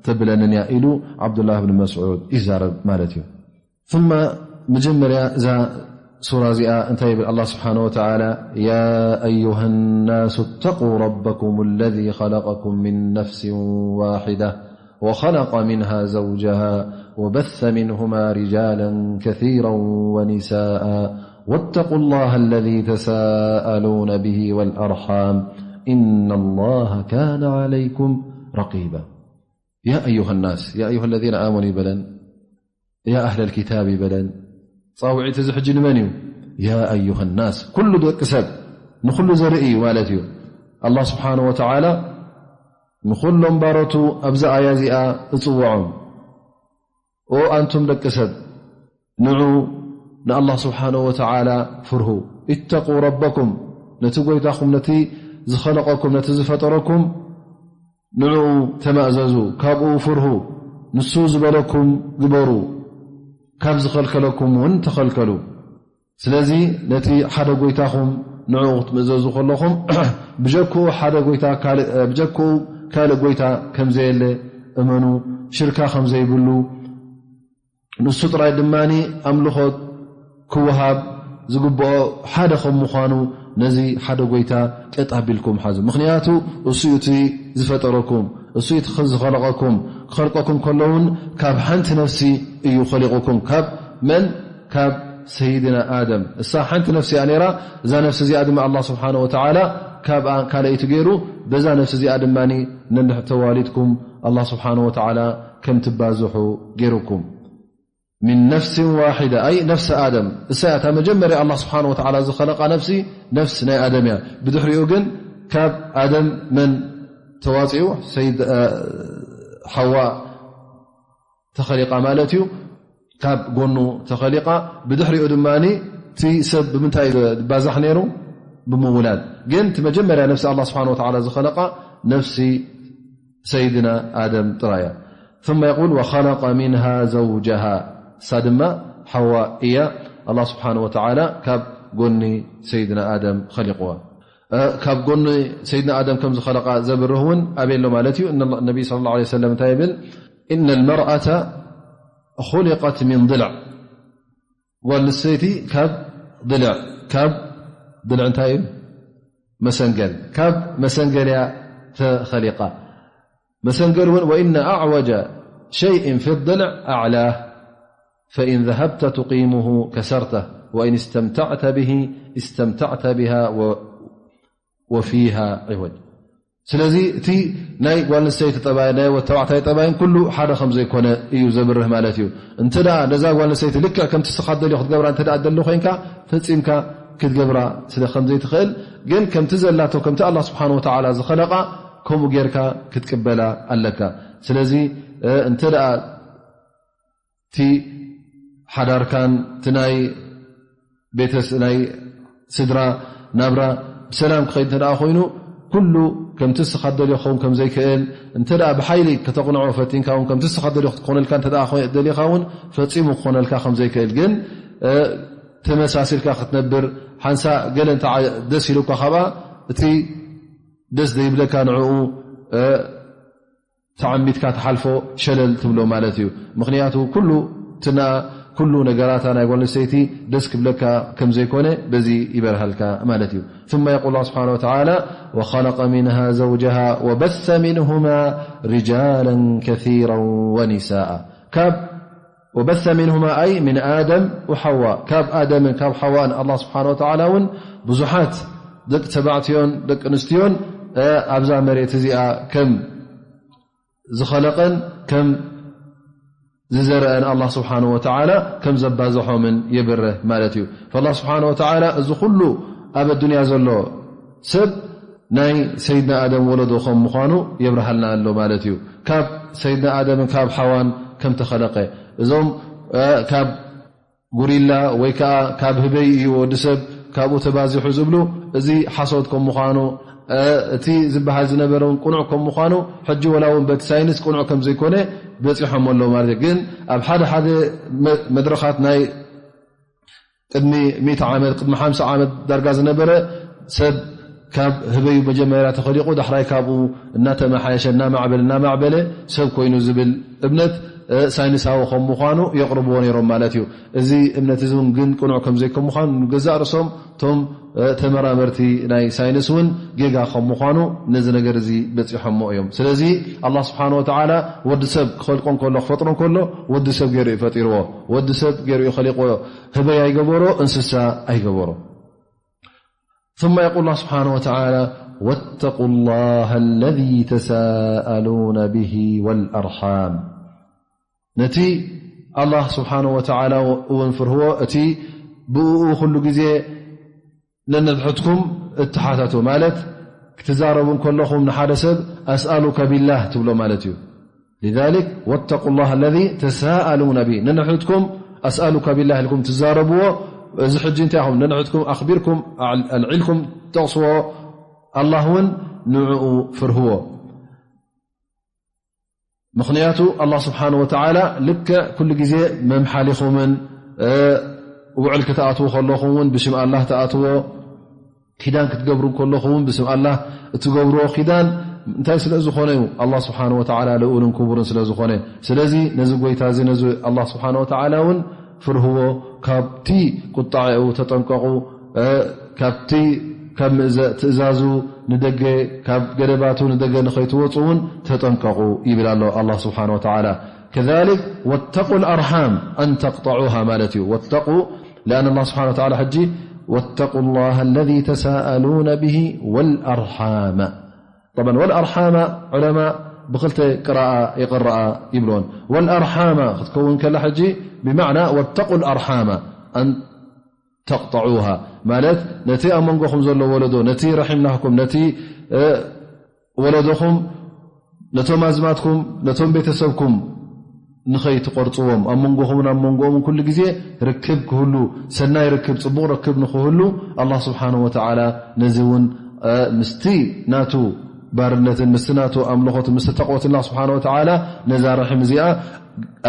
ተብለንን እያ ኢሉ ዓብዱላህ ብን መስዑድ ይዛረብ ማለት እዩ። ثم መጀመርያ እዛ ሱራ እዚኣ እንታይ ይብል ኣላህ ስብሓነ ወተዓላ? يا أيها الناس اتقوا ربكم الذي خلقكم من نفس واحدة وخلق منها زوجها وبث منهما رجالا كثيرا ونساء واتقوا الله الذي تساءلون به والأرحام إن الله كان عليكم رقيبا. يا أيها الناس، يا أيها الذين آمنوا ይበለን፣ يا أهل الكتاب ይበለን። ጻውዒት እዚ ሕጂ ንመን እዩ? يا أيها الناس، ኩሉ ደቂ ሰብ፣ ንኹሉ ዘርኢ እዩ ማለት እዩ። ኣላህ ስብሓነ ወተዓላ ንኹሎም ባሮቱ ኣብዚ ኣያ እዚኣ እጽውዖም። ኦ ኣንቱም ደቂ ሰብ፣ ንዑ ንኣላህ ስብሓነ ወተዓላ ፍርሁ። اتقوا ربكم፣ ነቲ ጎይታኹም፣ ነቲ ዝኸለቐኩም፣ ነቲ ዝፈጠረኩም ንዕኡ ተማእዘዙ፣ ካብኡ ፍርሁ፣ ንሱ ዝበለኩም ግበሩ፣ ካብ ዝኸልከለኩም እውን ተኸልከሉ። ስለዚ ነቲ ሓደ ጎይታኹም ንዕኡ ክትምእዘዙ ከለኹም ብጀክኡ ሓደ ጎይታ ካልእ፣ ብጀክኡ ካልእ ጎይታ ከም ዘየለ እመኑ፣ ሽርካ ከም ዘይብሉ፣ ንሱ ጥራይ ድማ ኣምልኾት ክወሃብ ዝግብኦ ሓደ ከም ምዃኑ ነዚ ሓደ ጎይታ ቀጥ ኣቢልኩም ሓዙ። ምኽንያቱ እሱ እዩ እቲ ዝፈጠረኩም፣ እሱ እዩ እቲ ዝኸለቐኩም። ክኸልቀኩም ከሎ እውን ካብ ሓንቲ ነፍሲ እዩ ኸሊቑኩም። ካብ መን? ካብ ሰይድና ኣደም። እሳ ሓንቲ ነፍሲ እያ ነይራ። እዛ ነፍሲ እዚኣ ድማ ኣላህ ስብሓነ ወተዓላ ካብኣ ካልኣይቲ ገይሩ፣ በዛ ነፍሲ እዚኣ ድማ ነንሕ ተዋሊድኩም ኣላህ ስብሓነ ወተዓላ ከም ትባዝሑ ገይሩኩም። ሚን ነፍሲን ዋሒዳ፣ ኣይ ነፍሲ ኣደም። እሳ እያ እታ መጀመርያ ኣላህ ስብሓነ ወተዓላ ዝኸለቓ ነፍሲ፣ ነፍሲ ናይ ኣደም እያ። ብድሕሪኡ ግን ካብ ኣደም መን ተዋፂኡ? ሰይድ፣ እ፣ ሓዋ ተኸሊቓ ማለት እዩ። ካብ ጎኑ ተኸሊቓ። ብድሕሪኡ ድማ እቲ ሰብ ብምንታይ እዩ ዝባዛሕ ነይሩ? ብምውላድ። ግን እቲ መጀመርያ ነፍሲ ኣላህ ስብሓነ ወተዓላ ዝኸለቓ ነፍሲ ሰይድና ኣደም ጥራይ እያ። ثم يقول وخلق منها زوجها، እሳ ድማ ሓዋ እያ። ኣላህ ስብሓነ ወተዓላ ካብ ጎኒ ሰይድና ኣደም ኸሊቕዋ። እ፣ ካብ ጎኒ ሰይድና ኣደም ከም ዝኸለቓ ዘብርህ እውን ኣበይ ኣሎ ማለት እዩ? እነ-፣ ነቢይ ሰለላሁ ዐለይሂ ወሰለም እንታይ ይብል? إن المرأة خلقت من ضلع፣ ጓል ኣንስተይቲ ካብ ضلع፣ ካብ ضلع እንታይ እዩ? መሰንገል። ካብ መሰንገል እያ ተኸሊቓ። መሰንገል እውን وإن أعوج شيء في الضلع أعلاه، فإن ذهبت تقيمه كسرته، وإن استمتعت به استمتعت بها و-، وفيها عوج. ስለዚ እቲ ናይ ጓል ኣንስተይቲ ጠባይ፣ ናይ ወዲ ተባዕታይ ጠባይን ኩሉ ሓደ ከም ዘይኮነ እዩ ዘብርህ ማለት እዩ። እንተ ደኣ ነዛ ጓል ኣንስተይቲ ልክዕ ከምቲ ንስኻ ትደልዮ ክትገብራ እንተ ደኣ ትደሊ ኮይንካ፣ ፈጺምካ ክትገብራ ስለ ከም ዘይትኽእል፣ ግን ከምቲ ዘላቶ፣ ከምቲ ኣላህ ስብሓን ወተዓላ ዝኸለቓ፣ ከምኡ ጌርካ ክትቅበላ ኣለካ። ስለዚ፣ እ፣ እንተ ደኣ እቲ ሓዳርካን እቲ ናይ ቤተስ-፣ ናይ ስድራ ናብራ ብሰላም ክኸይድ እንተ ደኣ ኮይኑ፣ ኩሉ ከምቲ ንስኻ ትደልዮ ክኸውን ከም ዘይክእል፣ እንተ ደኣ ብሓይሊ ከተቕንዖ ፈቲንካ እውን፣ ከምቲ ንስኻ ትደልዮ ክትኮነልካ እንተ ደኣ ኮ-፣ ደሊኻ እውን፣ ፈጺሙ ክኾነልካ ከም ዘይክእል፣ ግን፣ እ፣ ተመሳሲልካ ክትነብር፣ ሓንሳ ገለ እንተ ዓ-፣ ደስ ኢሉካ፣ ካብኣ እቲ ደስ ዘይብለካ ንዕኡ፣ እ፣ ተዓሚትካ ትሓልፎ፣ ሸለል ትብሎ ማለት እዩ። ምኽንያቱ ኩሉ ትንኣ፣ ኩሉ ነገራታ ናይ ጓል ኣንስተይቲ ደስ ክብለካ ከም ዘይኮነ በዚ ይበርሃልካ ማለት እዩ። ثم يقول الله سبحانه وتعالى: وخلق منها زوجها وبث منهما رجالا كثيرا ونساء. ካብ وبث منهما أي من آدم وحواء، ካብ ኣደምን ካብ ሓዋን ኣላህ ስብሓነ ወተዓላ እውን ብዙሓት ደቂ ተባዕትዮን ደቂ ኣንስትዮን፣ እ፣ ኣብዛ መሬት እዚኣ ከም ዝኸለቐን ከም ዝዘርአን ኣላህ ስብሓነ ወተዓላ ከም ዘባዝሖምን የብርህ ማለት እዩ። ፈኣላህ ስብሓነ ወተዓላ እዚ ኩሉ ኣብ ኣዱንያ ዘሎ ሰብ ናይ ሰይድና ኣደም ወለዶ ከም ምዃኑ የብርሃልና ኣሎ ማለት እዩ። ካብ ሰይድና ኣደምን ካብ ሓዋን ከም ተኸለቐ፣ እዞም፣ እ፣ ካብ ጉሪላ ወይ ከኣ ካብ ህበይ እዩ ወዲ ሰብ ካብኡ ተባዚሑ ዝብሉ፣ እዚ ሓሶት ከም ምዃኑ፣ እ፣ እቲ ዝበሃል ዝነበረ እውን ቅኑዕ ከም ምዃኑ፣ ሕጂ ወላ እውን በቲ ሳይንስ ቅኑዕ ከም ዘይኮነ በጺሖም ኣለዉ ማለት እዩ። ግን ኣብ ሓደ ሓደ መ-፣ መድረኻት ናይ ቅድሚ ሚእቲ ዓመት፣ ቅድሚ ሓምሳ ዓመት ዳርጋ ዝነበረ ሰብ ካብ ህበዩ መጀመርያ ተኸሊቑ፣ ዳሕራይ ካብኡ እናተመሓየሸ፣ እናማዕበለ፣ እናማዕበለ ሰብ ኮይኑ ዝብል እምነት፣ እ፣ ሳይንሳዊ ከም ምዃኑ የቕርብዎ ነይሮም ማለት እዩ። እዚ እምነት እዚ እውን ግን ቅኑዕ ከም ዘይከም ምዃኑ፣ ንገዛእ ርእሶም እቶም፣ እ፣ ተመራመርቲ ናይ ሳይንስ እውን ጌጋ ከም ምዃኑ ነዚ ነገር እዚ በጺሖሞ እዮም። ስለዚ ኣላህ ስብሓነ ወተዓላ ወዲ ሰብ ክኸልቆ እንከሎ፣ ክፈጥሮ እንከሎ፣ ወዲ ሰብ ገይሩ እዩ ፈጢርዎ። ወዲ ሰብ ገይሩ እዩ ኸሊቕዎ። ህበይ ኣይገበሮ፣ እንስሳ ኣይገበሮ። ثم يقول الله سبحانه وتعالى: واتقوا الله الذي تساءلون به والأرحام. ነቲ ኣላህ ስብሓነ ወተዓላ እውን ፍርህዎ፣ እቲ ብእኡ ኩሉ ግዜ ነንሕድሕድኩም እትሓተቱ፣ ማለት ክትዛረቡ እንከለኹም ንሓደ ሰብ «ኣስኣሉከ ቢላህ» ትብሎ ማለት እዩ። لذلك واتقوا الله الذي تساءلون به، ነንሕድኩም «ኣስኣሉከ ቢላህ» ኢልኩም ትዛረብዎ። እዚ ሕጂ እንታይ ኢኹም ነንሕድኩም ኣኽቢርኩም ኣል-፣ ኣልዒልኩም ትጠቕስዎ ኣላህ እውን ንዕኡ ፍርህዎ። ምኽንያቱ ኣላህ ስብሓን ወተዓላ ልክዕ ኩሉ ግዜ መምሓሊኹምን ውዕል ክትኣትዉ ከለኹም እውን ብሽም ኣላህ ትኣትዎ፣ ኪዳን ክትገብሩ ከለኹም እውን ብስም ኣላህ እትገብርዎ ኪዳን እንታይ ስለ ዝኾነ እዩ? ኣላህ ስብሓን ወተዓላ ልኡልን ክቡርን ስለ ዝኾነ። ስለዚ ነዚ ጎይታ እዚ ነዚ ኣላህ ስብሓን ወተዓላ እውን ፍርህዎ፣ ካብቲ ቁጣዕኡ ተጠንቀቑ፣ ካብቲ ካብ ምእዘ- ትእዛዙ ንደገ ካብ ገደባቱ ንደገ ንኸይትወፁ እውን ተጠንቀቑ ይብል ኣሎ ኣላህ ስብሓን ወተዓላ። ከዛሊክ ወተቁ ልኣርሓም ኣን ተቅጠዑሃ ማለት እዩ። ወተቁ لأن الله سبحانه وتعالى ሕጂ واتقوا الله الذي تساءلون به والأرحام. طبعا والأرحام ዑለማ ብክልተ ቅራኣ ይቕረኣ ይብልዎን። والأرحام ክትከውን ከላ ሕጂ ብማዕና واتقوا الأرحام أن تقطعوها ማለት ነቲ ኣብ መንጎኹም ዘሎ ወለዶ፣ ነቲ ረሒምናኩም፣ ነቲ እ፣ ወለዶኹም፣ ነቶም ኣዝማትኩም፣ ነቶም ቤተሰብኩም ንኸይትቆርጽዎም፣ ኣብ መንጎኹምን ኣብ መንጎኦምን ኩሉ ግዜ ርክብ ክህሉ፣ ሰናይ ርክብ፣ ጽቡቕ ርክብ ንኽህሉ ኣላህ ስብሓነሁ ወተዓላ ነዚ እውን፣ እ፣ ምስቲ ናቱ ባርነትን ምስቲ ናቱ ኣምልኾትን ምስቲ ተቕወትን ኣላህ ስብሓነሁ ወተዓላ ነዛ ረሒም እዚኣ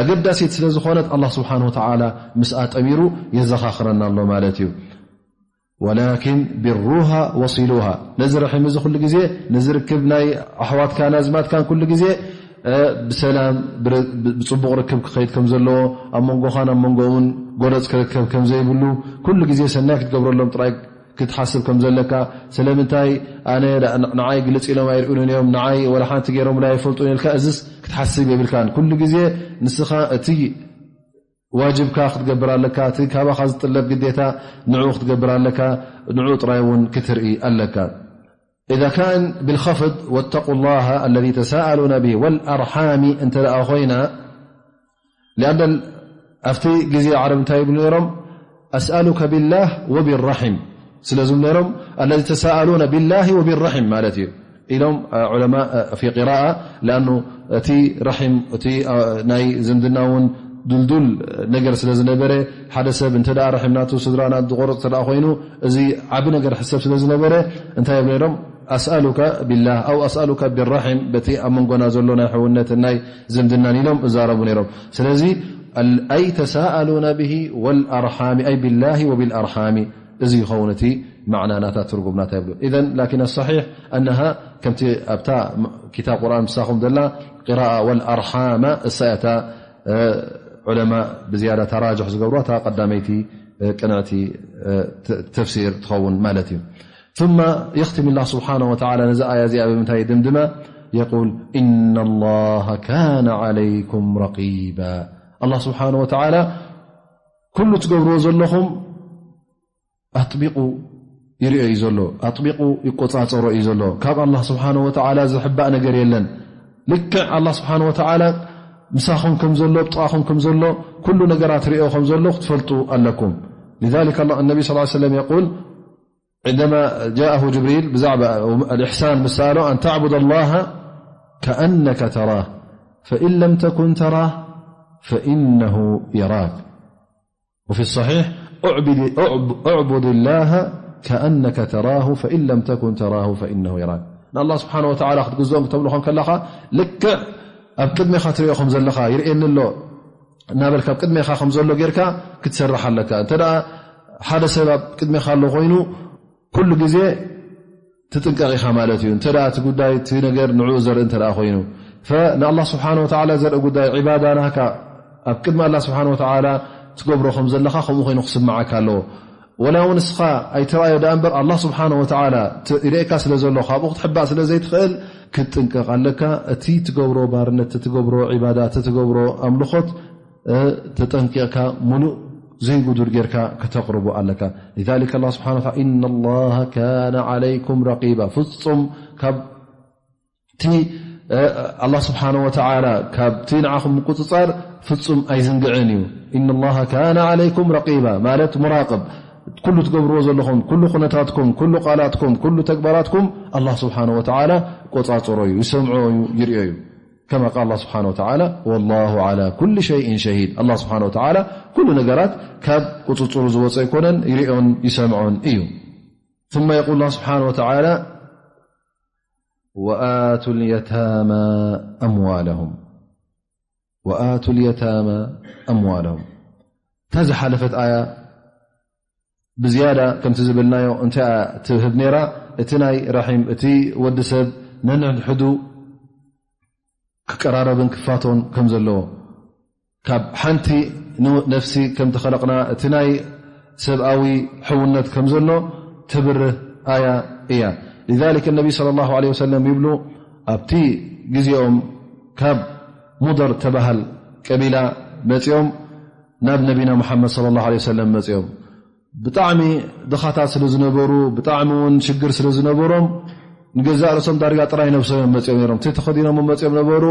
ኣገዳሲት ስለ ዝኾነት ኣላህ ስብሓነሁ ወተዓላ ምስኣ ጠሚሩ የዘኻኽረና ኣሎ ማለት እዩ። ወላኪን ቢሩሃ ወሲሉሃ። ነዚ ረሒም እዚ ኩሉ ግዜ፣ ነዚ ርክብ ናይ ኣሕዋትካን ኣዝማትካን ኩሉ ግዜ፣ እ፣ ብሰላም፣ ብረ-፣ ብ-፣ ብጽቡቕ ርክብ ክኸይድ ከም ዘለዎ፣ ኣብ መንጎኻን ኣብ መንጎኦምን ጎነጽ ክርከብ ከም ዘይብሉ፣ ኩሉ ግዜ ሰናይ ክትገብረሎም ጥራይ ክትሓስብ ከም ዘለካ፣ ስለምንታይ ኣነ ዳ-፣ ን-፣ ንዓይ ግልጽ ኢሎም ኣይርእዩንን እዮም፣ ንዓይ ወላ ሓንቲ ገይሮምላ ኣይፈልጡን ኢልካ፣ እዝስ ክትሓስብ የብልካን። ኩሉ ግዜ ንስኻ እቲ ዋጅብካ ክትገብር ኣለካ። እቲ ካባኻ ዝጥለብ ግዴታ ንዕኡ ክትገብር ኣለካ። ንዕኡ ጥራይ እውን ክትርኢ ኣለካ። إذا كان بالخفض واتقوا الله الذي تساءلون به والأرحام እንተ ደኣ ኮይና፣ لأن ኣብቲ ግዜ ዓረብ እንታይ ይብሉ ነይሮም? أسألك بالله وبالرحم ስለ ዝብሉ ነይሮም፣ الذي تساءلون بالله وبالرحم ማለት እዩ ኢሎም ዑለማ ፊ ቂራኣ። ለኣኑ እቲ ረሒም፣ እቲ ናይ ዝምድና እውን ድልዱል ነገር ስለ ዝነበረ፣ ሓደ ሰብ እንተ ደኣ ረሒም ናቱ ስድራ ናቱ ዝቆርጽ እንተ ደኣ ኮይኑ፣ እዚ ዓቢ ነገር ሕሰብ ስለ ዝነበረ፣ እንታይ ይብሉ ነይሮም? ኣስኣሉካ ቢላህ ኣው ኣስኣሉካ ቢራሒም፣ በቲ ኣብ መንጎና ዘሎ ናይ ሕውነትን ናይ ዝምድናን ኢሎም እዛረቡ ነይሮም። ስለዚ ኣይ ተሳኣሉነ ብሂ ወልኣርሓሚ፣ ኣይ ቢላሂ ወቢልኣርሓሚ፣ እዚ ይኸውን እቲ ማዕና ናታ ትርጉም ናታ ይብሉ። ኢዘን ላኪን ኣሰሒሕ ኣነሃ ከምቲ ኣብታ ኪታብ ቁርኣን ምሳኹም ዘላ ቂራኣ ወልኣርሓማ እሳ እያ እታ ዑለማ ብዝያዳ ተራጅሕ ዝገብሩዋ እታ ቀዳመይቲ ቅንዕቲ ተፍሲር ትኸውን ማለት እዩ። ثم يختم الله سبحانه وتعالى ነዚ ኣያ እዚኣ ብምንታይ ይድምድማ? يقول إن الله كان عليكم رقيبا. ኣላህ ስብሓነ ወተዓላ ኩሉ ትገብርዎ ዘለኹም ኣጥቢቑ ይርእዮ እዩ ዘሎ፣ ኣጥቢቑ ይቆጻጸሮ እዩ ዘሎ። ካብ ኣላህ ስብሓነ ወተዓላ ዝሕባእ ነገር የለን። ልክዕ ኣላህ ስብሓነ ወተዓላ ምሳኹም ከም ዘሎ፣ ብጥቓኹም ከም ዘሎ፣ ኩሉ ነገራት ርእዮ ከም ዘሎ ክትፈልጡ ኣለኩም። لذلك النبي صلى الله عليه وسلم يقول عندما جاءه جبريل ብዛዕባ الإحسان ምስ ሰኣሎ أن تعبد الله كأنك تراه فإن لم تكن تراه فإنه يراك. وفي الصحيح اعبد، اعب-، اعبد الله كأنك تراه فإن لم تكن تراه فإنه يراك. ንኣላህ ስብሓነ ወተዓላ ክትግዝኦም ክተምልኾን ከለኻ ልክዕ ኣብ ቅድሜኻ ትሪኦ ከም ዘለኻ ይርእየኒ ኣሎ እናበልካ ኣብ ቅድሜኻ ከም ዘሎ ጌርካ ክትሰርሕ ኣለካ። እንተ ደኣ ሓደ ሰብ ኣብ ቅድሜኻ ኣሎ ኮይኑ ኩሉ ግዜ ትጥንቀቕ ኢኻ ማለት እዩ። እንተ ደኣ እቲ ጉዳይ እቲ ነገር ንዕኡ ዘርኢ እንተ ደኣ ኮይኑ፣ ፈ-፣ ንኣላህ ስብሓነ ወተዓላ ዘርኢ ጉዳይ ዒባዳ ናካ ኣብ ቅድሚ ኣላህ ስብሓነ ወተዓላ ትገብሮ ከም ዘለኻ ከምኡ ኮይኑ ክስምዓካ ኣለዎ። ወላ እውን ንስኻ ኣይትረኣዮ ደኣ እምበር ኣላህ ስብሓነ ወተዓላ ት-፣ ይርእየካ ስለ ዘሎ ካብኡ ክትሕባእ ስለ ዘይትኽእል ክትጥንቀቕ ኣለካ። እቲ ትገብሮ ባርነት፣ እቲ ትገብሮ ዒባዳ፣ እቲ ትገብሮ ኣምልኾት እ፣ ተጠንቂቕካ ምሉእ ዘይጉዱል ጌርካ ከተቕርቦ ኣለካ። لذلك الله سبحانه وتعالى إن الله كان عليكم رقيبا ፍጹም ካብቲ፣ እ፣ ኣላህ ስብሓነ ወተዓላ ካብቲ ንዓኹም ምቁጽጻር ፍጹም ኣይዝንግዕን እዩ። إن الله كان عليكم رقيبا ማለት ሙራቅብ፣ ኩሉ ትገብርዎ ዘለኹም፣ ኩሉ ኩነታትኩም፣ ኩሉ ቃላትኩም፣ ኩሉ ተግባራትኩም ኣላህ ስብሓነ ወተዓላ ቆጻጽሮ እዩ፣ ይሰምዖ እዩ፣ ይርእዮ እዩ። كما قال الله سبحانه وتعالى والله على كل شيء شهيد. ኣላህ ስብሓነ ወተዓላ ኩሉ ነገራት ካብ ቁጽጽሩ ዝወጸ ኣይኮነን፣ ይርእዮን ይሰምዖን እዩ። ثم يقول الله سبحانه وتعالى وآتوا اليتامى أموالهم وآتوا اليتامى أموالهم እታ ዝሓለፈት ኣያ ብዝያዳ ከምቲ ዝብልናዮ እንታይ እያ ትህብ ነይራ? እቲ ናይ ራሒም፣ እቲ ወዲ ሰብ ነንሕድሕዱ ክቀራረብን ክፋቶን ከም ዘለዎ፣ ካብ ሓንቲ ን-፣ ነፍሲ ከም ተኸለቕና፣ እቲ ናይ ሰብኣዊ ሕውነት ከም ዘሎ ትብርህ ኣያ እያ። لذلك النبي صلى الله عليه وسلم ይብሉ፣ ኣብቲ ግዜኦም ካብ ሙደር ተባሃል ቀቢላ መጺኦም ናብ ነቢና ሙሓመድ صلى الله عليه وسلم መጺኦም። ብጣዕሚ ድኻታት ስለ ዝነበሩ፣ ብጣዕሚ እውን ሽግር ስለ ዝነበሮም፣ ንገዛእ ርእሶም ዳርጋ ጥራይ ነብሶም እዮም መጺኦም ነይሮም። እቲ ተኸዲኖም መጺኦም ነበሩ፣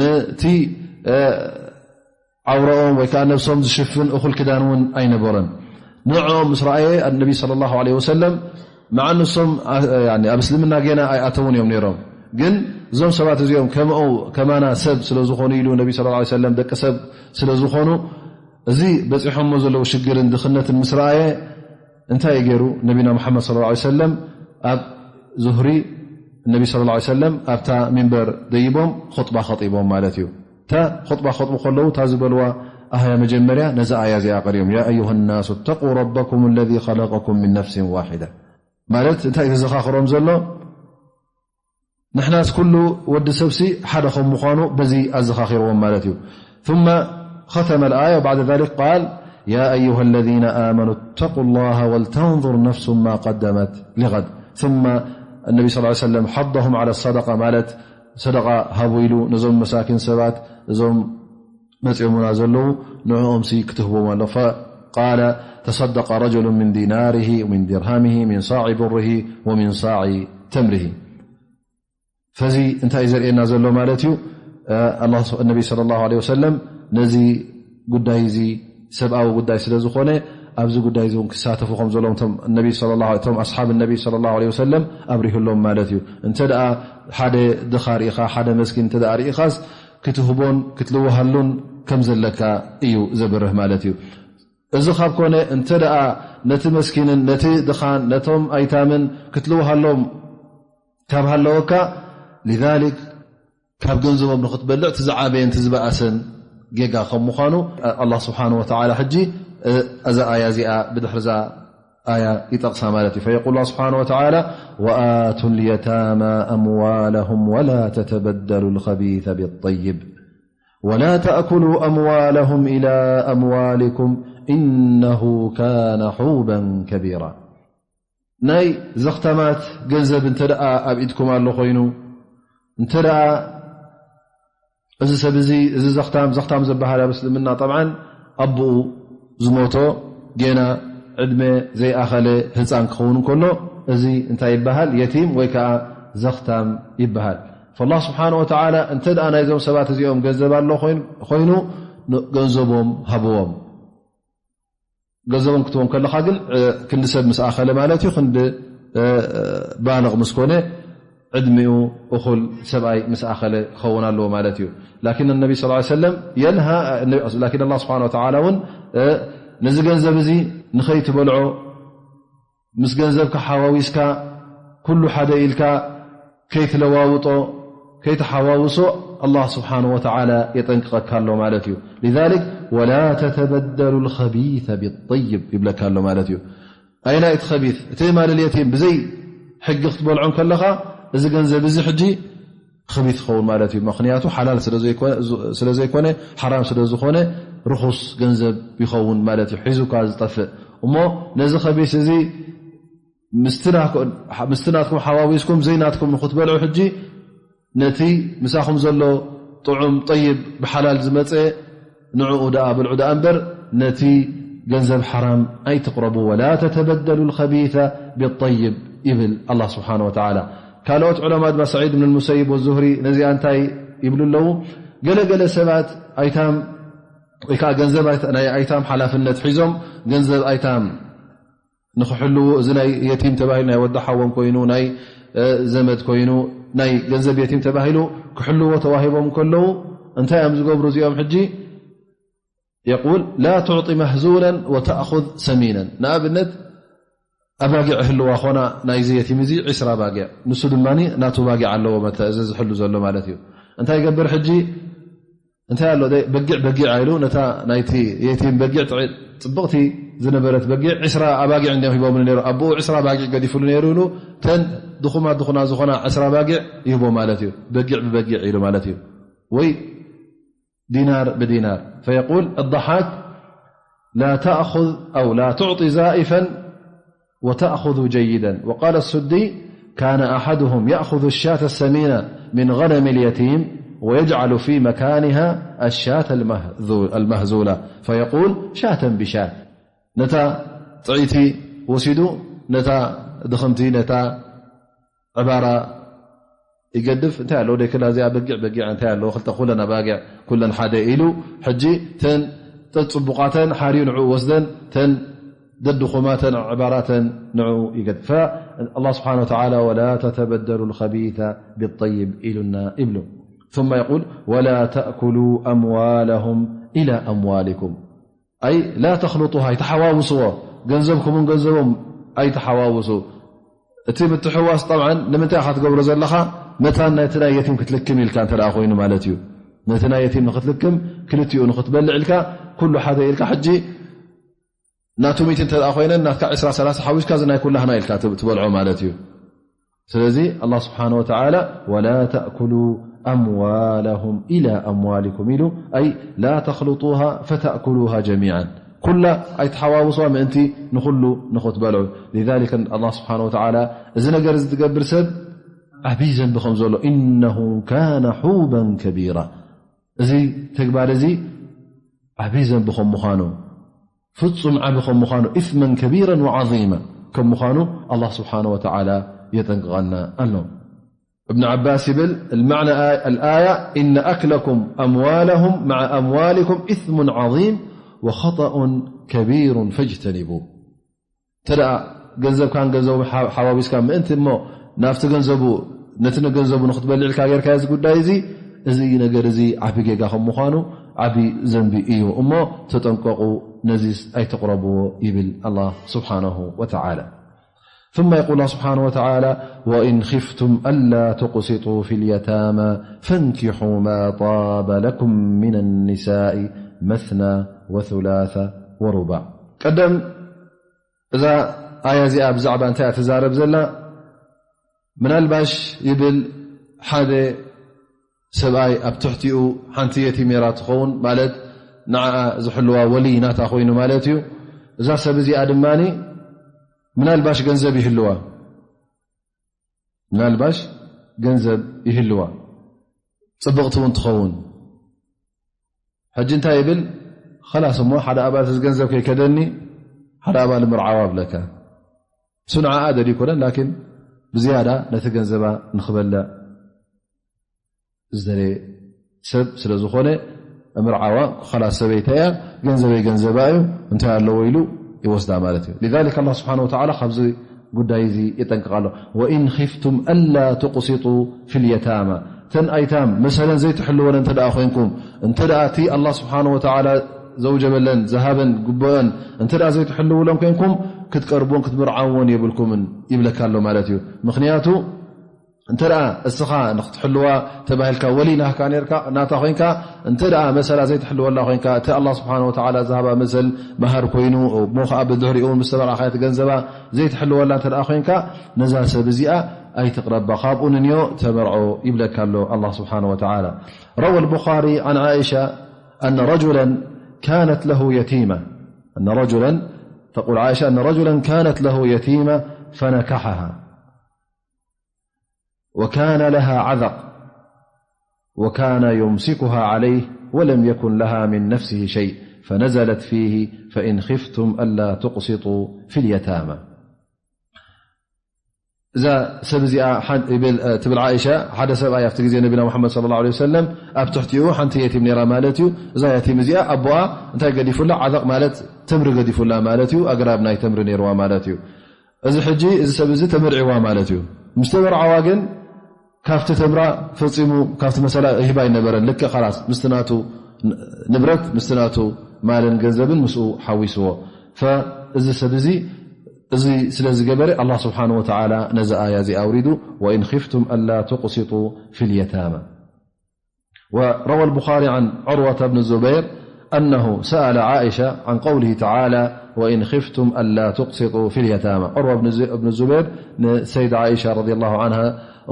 ነቲ፣ እ፣ ዓውራኦም ወይ ከዓ ነብሶም ዝሽፍን እኹል ክዳን እውን ኣይነበረን። ንዕኦም ምስ ረኣየ ነቢ صلى الله عليه وسلم፣ መዓ ንሶም፣ ኣ-፣ ያኒ ኣብ እስልምና ጌና ኣይኣተውን እዮም ነይሮም። ግን እዞም ሰባት እዚኦም ከምኡ ከማና ሰብ ስለ ዝኾኑ ኢሉ ነቢ صلى الله عليه وسلم ደቂ ሰብ ስለ ዝኾኑ፣ እዚ በጺሖሞ ዘለዉ ሽግርን ድኽነትን ምስ ረኣየ፣ እንታይ እዩ ገይሩ? ነቢና ሙሓመድ صلى الله عليه وسلم ኣብ ዙህሪ ነቢ صلى الله عليه وسلم ኣብታ ሚንበር ደይቦም ኹጥባ ኸጢቦም ማለት እዩ። እታ ኹጥባ ኸጥቡ ከለዉ እታ ዝበልዋ ኣያ መጀመርያ ነዛ ኣያ እዚኣ ቀሪኦም፣ يا أيها الناس اتقوا ربكم الذي خلقكم من نفس واحدة ማለት እንታይ እዩ ዘዘኻኽሮም ዘሎ? ንሕናስ ኩሉ ወዲ ሰብሲ ሓደ ከም ምዃኑ በዚ ኣዘኻኺርዎም ማለት እዩ። ثم ختم الآية وبعد ذلك قال يا أيها الذين آمنوا اتقوا الله ولتنظر نفس ما قدمت لغد ثم النبي صلى الله عليه وسلم حضهم على الصدقة ማለት ሰደቃ ሃቡ ኢሉ ነዞም መሳኪን ሰባት እዞም መጺኦምና ዘለዉ ንዕኦም ሲ ክትህቦም ኣሎ። فقال تصدق رجل من ديناره ومن درهمه من صاع بره ومن صاع تمره ፈዚ እንታይ እዩ ዘርእየና ዘሎ ማለት እዩ? ኣላህ ስብ-፣ ነቢ ሰለላሁ ዐለይሂ ወሰለም ነዚ ጉዳይ እዚ ሰብኣዊ ጉዳይ ስለ ዝኾነ ኣብዚ ጉዳይ እዚ እውን ክሳተፉ ከም ዘለዎም እቶም ነቢ ሰለላሁ ዐለይሂ፣ እቶም ኣስሓብ ነቢ ሰለላሁ ዐለይሂ ወሰለም ኣብሪሁሎም ማለት እዩ። እንተ ደኣ ሓደ ድኻ ርኢኻ፣ ሓደ መስኪን እንተ ደኣ ርኢኻስ ክትህቦን ክትልውሃሉን ከም ዘለካ እዩ ዘብርህ ማለት እዩ። እዚ ካብ ኮነ እንተ ደኣ ነቲ መስኪንን ነቲ ድኻን ነቶም ኣይታምን ክትልውሃሎም ካብ ሃለወካ፣ ሊዛሊክ ካብ ገንዘቦም ንኽትበልዕ እቲ ዝዓበየን እቲ ዝበኣሰን ጌጋ ከም ምዃኑ ኣላህ ስብሓነሁ ወተዓላ ሕጂ እዛ ኣያ እዚኣ ብድሕሪ እዛ ኣያ ይጠቕሳ ማለት እዩ። ፈየቁል ኣላህ ስብሓነሁ ወተዓላ ወኣቱ ልየታማ ኣምዋለሁም ወላ ተተበደሉ ልኸቢተ ቢጠይብ ወላ ተእኩሉ ኣምዋለሁም ኢላ ኣምዋሊኩም ኢነሁ ካነ ሑበን ከቢራ። ናይ ዘኽታማት ገንዘብ እንተ ደኣ ኣብ ኢድኩም ኣሎ ኮይኑ፣ እንተ ደኣ እዚ ሰብ እዚ፣ እዚ ዘኽታም፣ ዘኽታም ዝበሃል ኣብ እስልምና ጠብዓን ኣቦኡ ዝሞቶ ጌና ዕድመ ዘይኣኸለ ህፃን ክኸውን እንከሎ፣ እዚ እንታይ ይበሃል? የቲም ወይ ከዓ ዘኽታም ይበሃል። ፈላህ ስብሓነ ወተዓላ እንተ ደኣ ናይዞም ሰባት እዚኦም ገንዘብ ኣሎ ኮይኑ፣ ኮይኑ ን-፣ ገንዘቦም ሃብዎም። ገንዘቦም ክትቦም ከለኻ ግን፣ እ፣ ክንዲ ሰብ ምስ ኣኸለ ማለት እዩ፣ ክንዲ፣ እ፣ እ፣ ባልቕ ምስ ኮነ፣ ዕድሚኡ እኹል ሰብኣይ ምስ ኣኸለ ክኸውን ኣለዎ ማለት እዩ። ላኪን ነቢ ሰለላሁ ዐለይሂ ወሰለም የንሃ፣ ላኪን ኣላህ ስብሓነ ወተዓላ እውን፣ እ፣ ነዚ ገንዘብ እዚ ንኸይትበልዖ፣ ምስ ገንዘብካ ሓዋዊስካ፣ ኩሉ ሓደ ኢልካ ከይትለዋውጦ፣ ከይትሓዋውሶ ኣላህ ስብሓነ ወተዓላ የጠንቅቐካ ኣሎ ማለት እዩ። ሊዛሊክ ወላ ተተበደሉ ልኸቢተ ቢጠይብ ይብለካ ኣሎ ማለት እዩ። ኣይና እቲ ኸቢት፣ እቲ ማል ልየቲም ብዘይ ሕጊ ክትበልዖ እንከለኻ፣ እዚ ገንዘብ እዚ ሕጂ ኸቢት ይኸውን ማለት እዩ። ምኽንያቱ ሓላል ስለ ዘይኮነ፣ ስለ ዘይኮነ፣ ሓራም ስለ ዝኾነ፣ ርኹስ ገንዘብ ይኸውን ማለት እዩ፣ ሒዙካ ዝጠፍእ። እሞ ነዚ ኸቢት እዚ ምስቲ ናትኩም፣ ምስቲ ናትኩም ሓዋዊስኩም ዘይናትኩም ንኽትበልዑ፣ ሕጂ ነቲ ምሳኹም ዘሎ ጥዑም ጠይብ ብሓላል ዝመጸ ንዕኡ ደኣ ብልዑ ደኣ እምበር፣ ነቲ ገንዘብ ሓራም ኣይትቕረቡ። ወላ ተተበደሉ ልኸቢተ ቢጠይብ ይብል ኣላህ ስብሓነ ወተዓላ። ካልኦት ዑለማ ድማ ሰዒድ ብን ሙሰይብ ወዙህሪ ነዚኣ እንታይ ይብሉ ኣለዉ? ገለ ገለ ሰባት ኣይታም ወይ ከዓ ገንዘብ ኣይታ-፣ ናይ ኣይታም ሓላፍነት ሒዞም ገንዘብ ኣይታም ንኽሕልዉ፣ እዚ ናይ የቲም ተባሂሉ ናይ ወዲ ሓዎም ኮይኑ፣ ናይ፣ እ፣ ዘመድ ኮይኑ፣ ናይ ገንዘብ የቲም ተባሂሉ ክሕልዎ ተዋሂቦም ከለዉ፣ እንታይ እዮም ዝገብሩ እዚኦም ሕጂ? የቁል፣ ላ ቱዕጢ መህዙለን ወተእኹዝ ሰሚነን። ንኣብነት፣ ኣባጊዕ ህልዋ ኾና ናይዚ የቲም እዚ ዕስራ ኣባጊዕ፣ ንሱ ድማ ናቱ ባጊዕ ኣለዎ፣ መተ እዚ ዝሕሉ ዘሎ ማለት እዩ። እንታይ ይገብር ሕጂ? እንታይ ኣሎ? በጊዕ በጊዕ ኢሉ ነታ ናይቲ የቲም በጊዕ፣ ጥዕ- ጽብቕቲ ዝነበረት በጊዕ ዕስራ ኣባጊዕ እንዲም ሂቦም ነይሩ። ኣቦኡ ዕስራ ኣባጊዕ ገዲፍሉ ነይሩ ኢሉ፣ ተን ድኹማት ድኹና ዝኾና ዕስራ ኣባጊዕ ይህቦ ማለት እዩ። በጊዕ ብበጊዕ ኢሉ ማለት እዩ። ወይ ዲናር ብዲናር። فيقول الضحاك: لا تأخذ أو لا تعطي زائفا وتأخذ جيدا. وقال السدي: كان أحدهم يأخذ الشاة السمينة من غنم اليتيم ويجعل في مكانها الشاة المهذو- المهزولة، فيقول: شاة بشاة. ነታ ጥዕይቲ ወሲዱ ነታ ድኽምቲ፣ ነታ ዕባራ ይገድፍ። እንታይ ኣለዎ ደክላ እዚኣ በጊዕ በጊዕ እንታይ ኣለዎ? ክልተ ኩለን ኣባጊዕ ኩለን ሓደ ኢሉ፣ ሕጂ ተን ተጽቡቓተን ሓርዩ ንዕኡ ወስደን፣ ተን ደድኹማተን ዕባራተን ንዕኡ ይገድፍ። فالله سبحانه وتعالى: ولا تتبدلوا الخبيث بالطيب ኢሉና ይብሉ። ثم يقول: ولا تأكلوا أموالهم إلى أموالكم. ኣይ ላ ተኽልጡሃ፣ ኣይተሓዋውስዎ። ገንዘብኩምን ገንዘቦም ኣይተሓዋውሱ። እቲ ምትሕዋስ ጠብዓን ንምንታይ ኢኻ ትገብሮ ዘለኻ? መታን ናይቲ ናይ የቲም ክትልክም ኢልካ እንተ ደኣ ኮይኑ ማለት እዩ። ነቲ ናይ የቲም ንኽትልክም፣ ክልቲኡ ንኽትበልዕ ኢልካ፣ ኩሉ ሓደ ኢልካ። ሕጂ ናቱ ሚእቲ እንተ ደኣ ኮይነን ናትካ ዕስራ ሰላሳ ሓዊስካ፣ እዚ ናይ ኩላህና ኢልካ ትብ- ትበልዖ ማለት እዩ። ስለዚ ኣላህ ስብሓነ ወተዓላ ወላ ተእኩሉ ኣምዋለሁም ኢላ ኣምዋሊኩም ኢሉ፣ ኣይ ላ ተኽልጡሃ ፈተእኩሉሃ ጀሚዓን፣ ኩላ ኣይተሓዋውስዋ ምእንቲ ንኹሉ ንኽትበልዑ። ሊዛሊከ ኣላህ ስብሓነ ወተዓላ እዚ ነገር እዚ ዝገብር ሰብ ዓብዪ ዘንቢ ከም ዘሎ፣ ኢነሁ ካነ ሑበን ከቢራ፣ እዚ ተግባር እዚ ዓብዪ ዘንቢ ከም ምዃኑ፣ ፍጹም ዓቢ ከም ምዃኑ፣ ኢስመን ከቢረን ወዓዚማ ከም ምዃኑ ኣላህ ስብሓነ ወተዓላ የጠንቅቐና ኣሎ። እብን ዓባስ ይብል፣ المعنى الآية إن أكلكم أموالهم مع أموالكم إثم عظيم وخطأ كبير فاجتنبوه። እንተ ደኣ ገንዘብካን ገንዘቡ ሓ- ሓዋዊስካ ምእንቲ እሞ ናብቲ ገንዘቡ፣ ነቲ ንገንዘቡ ንኽትበልዕ ኢልካ ጌርካዮ እዚ ጉዳይ እዚ፣ እዚ ነገር እዚ ዓቢ ጌጋ ከም ምዃኑ፣ ዓቢ ዘንቢ እዩ እሞ ተጠንቀቑ፣ ነዚስ ኣይትቕረብዎ ይብል ኣላህ ስብሓነሁ ወተዓላ። ثم يقول الله سبحانه وتعالى: وإن خفتم ألا تقسطوا في اليتامى فانكحوا ما طاب لكم من النساء مثنى وثلاث ورباع. ቀደም እዛ ኣያ እዚኣ ብዛዕባ እንታይ እያ ትዛረብ ዘላ? ምናልባሽ ይብል ሓደ ሰብኣይ ኣብ ትሕቲኡ ሓንቲ የቲም ነይራ ትኸውን፣ ማለት ንዓኣ ዝሕልዋ ወልይ ናታ ኮይኑ ማለት እዩ። እዛ ሰብ እዚኣ ድማ ምናልባሽ ገንዘብ ይህልዋ፣ ምናልባሽ ገንዘብ ይህልዋ፣ ጽብቕቲ እውን ትኸውን። ሕጂ እንታይ ይብል? ኸላስ እሞ ሓደ ኣባል እዚ ገንዘብ ከይከደኒ ሓደ ኣባል ምርዓዋ ብለካ። እሱ ንዓኣ ደልዩ ኣይኮነን፣ ላኪን ብዝያዳ ነቲ ገንዘባ ንኽበልዕ ዝደለየ ሰብ ስለ ዝኾነ፣ ምርዓዋ ኸላስ ሰበይታ እያ፣ ገንዘበይ ገንዘባ እዩ፣ እንታይ ኣለዎ ኢሉ ይወስዳ ማለት እዩ። ሊዛሊክ ኣላህ ስብሓነሁ ወተዓላ ካብዚ ጉዳይ እዚ የጠንቅቕ ኣሎ። ወኢን ኺፍቱም ኣላ ቱቕሲጡ ፊል የታማ፣ እተን ኣይታም መሰለን ዘይትሕልወን እንተ ደኣ ኮይንኩም፣ እንተ ደኣ እቲ ኣላህ ስብሓነሁ ወተዓላ ዘውጀበለን ዝሃበን ግቡአን እንተ ደኣ ዘይትሕልውለን ኮይንኩም፣ ክትቀርብዎን ክትምርዓውዎን የብልኩምን ይብለካ ኣሎ ማለት እዩ። ምኽንያቱ እንተ ደኣ እስኻ ንኽትሕልዋ ተባሂልካ ወሊ ናህካ ነርካ፣ ናታ ኮይንካ፣ እንተ ደኣ መሰላ ዘይትሕልወላ ኮይንካ፣ እቲ ኣላህ ስብሓነሁ ወተዓላ ዝሃባ መሰል መሃር ኮይኑ፣ እሞ ኸዓ ብድሕሪኡ ምስ ተመርዓኻ እቲ ገንዘባ ዘይትሕልወላ እንተ ደኣ ኮይንካ፣ ነዛ ሰብ እዚኣ ኣይትቕረባ፣ ካብኡ ንንዮ ተመርዖ ይብለካ ኣሎ ኣላህ ስብሓነሁ ወተዓላ። روى البخاري عن عائشة أن رجلا كانت له يتيمة، أن رجلا، تقول عائشة أن رجلا كانت له يتيمة فنكحها وكان لها عذق وكان يمسكها عليه ولم يكن لها من نفسه شيء فنزلت فيه فإن خفتم ألا تقسطوا في اليتامى. እዛ ሰብ እዚኣ ሓን- ይብል- እ፣ ትብል ዓኢሻ፣ ሓደ ሰብኣይ ኣብቲ ግዜ ነቢና ሙሓመድ ሰለላሁ ዐለይሂ ወሰለም ኣብ ትሕቲኡ ሓንቲ የቲም ነይራ ማለት እዩ። እዛ የቲም እዚኣ ኣቦኣ እንታይ ገዲፉላ? ዓዘቕ ማለት ተምሪ ገዲፉላ ማለት እዩ። ኣግራብ ናይ ተምሪ ነይርዋ ማለት እዩ። እዚ ሕጂ እዚ ሰብ እዚ ተመርዒዋ ማለት እዩ። ምስ ተመርዓዋ ግን ካብቲ ተምራ ፈጺሙ ካብቲ መሰላ ይህባ ኣይነበረን። ልክዕ ኸላስ ምስቲ ናቱ ንብረት ምስቲ ናቱ ማልን ገንዘብን ምስኡ ሓዊስዎ። ፈ-፣ እዚ ሰብ እዚ እዚ ስለ ዝገበረ ኣላህ ስብሓን ወተዓላ ነዚ ኣያ እዚ ኣውሪዱ፣ ወኢን ኺፍቱም ኣላ ትቕሲጡ ፊል የታማ። وروى البخاري عن عروة بن الزبير أنه سأل عائشة عن قوله تعالى وإن خفتم ألا تقسطوا في اليتامى. عروة بن ز-، بن الزبير ንሰይድ ዓኢሻ ረዲየላሁ ዓንሃ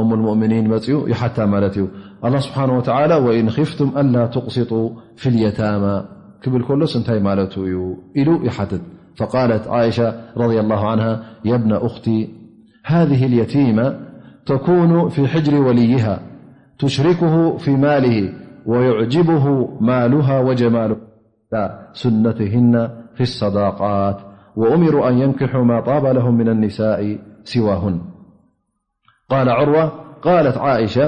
ኡሙል ሙእሚኒን መፅኡ ይሓታ ማለት እዩ። ኣላህ ስብሓን ወተዓላ ወኢን ኺፍቱም ኣላ ትቕሲጡ ፊል የታማ ክብል ከሎስ እንታይ ማለቱ እዩ ኢሉ ይሓትት። فقالت عائشة رضي الله عنها يا ابن أختي هذه اليتيمة تكون في حجر وليها تشركه في ماله ويعجبه مالها وجمالها سنتهن في الصداقات وأمروا أن ينكحوا ما طاب لهم من النساء سواهن. قال عروة قالت عائشة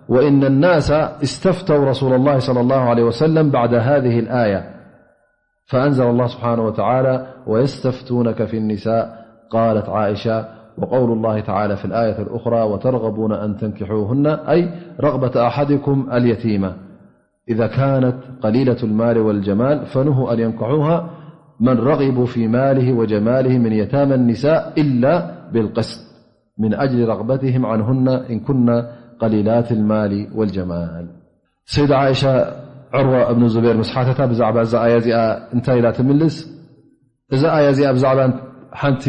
وإن الناس استفتوا رسول الله صلى الله عليه وسلم بعد هذه الآية فأنزل الله سبحانه وتعالى ويستفتونك في النساء قالت عائشة وقول الله تعالى في الآية الأخرى وترغبون أن تنكحوهن أي رغبة أحدكم اليتيمة إذا كانت قليلة المال والجمال فنهوا أن ينكحوها من رغبوا في ماله وجماله من يتامى النساء إلا بالقسط من أجل رغبتهم عنهن إن كن قليلات المال والجمال. ሰይድ ዓኢሻ ዕርዋ እብኑ ዙቤር ምስ ሓተታ ብዛዕባ እዛ ኣያ እዚኣ እንታይ ኢላ ትምልስ? እዛ ኣያ እዚኣ ብዛዕባ ሓንቲ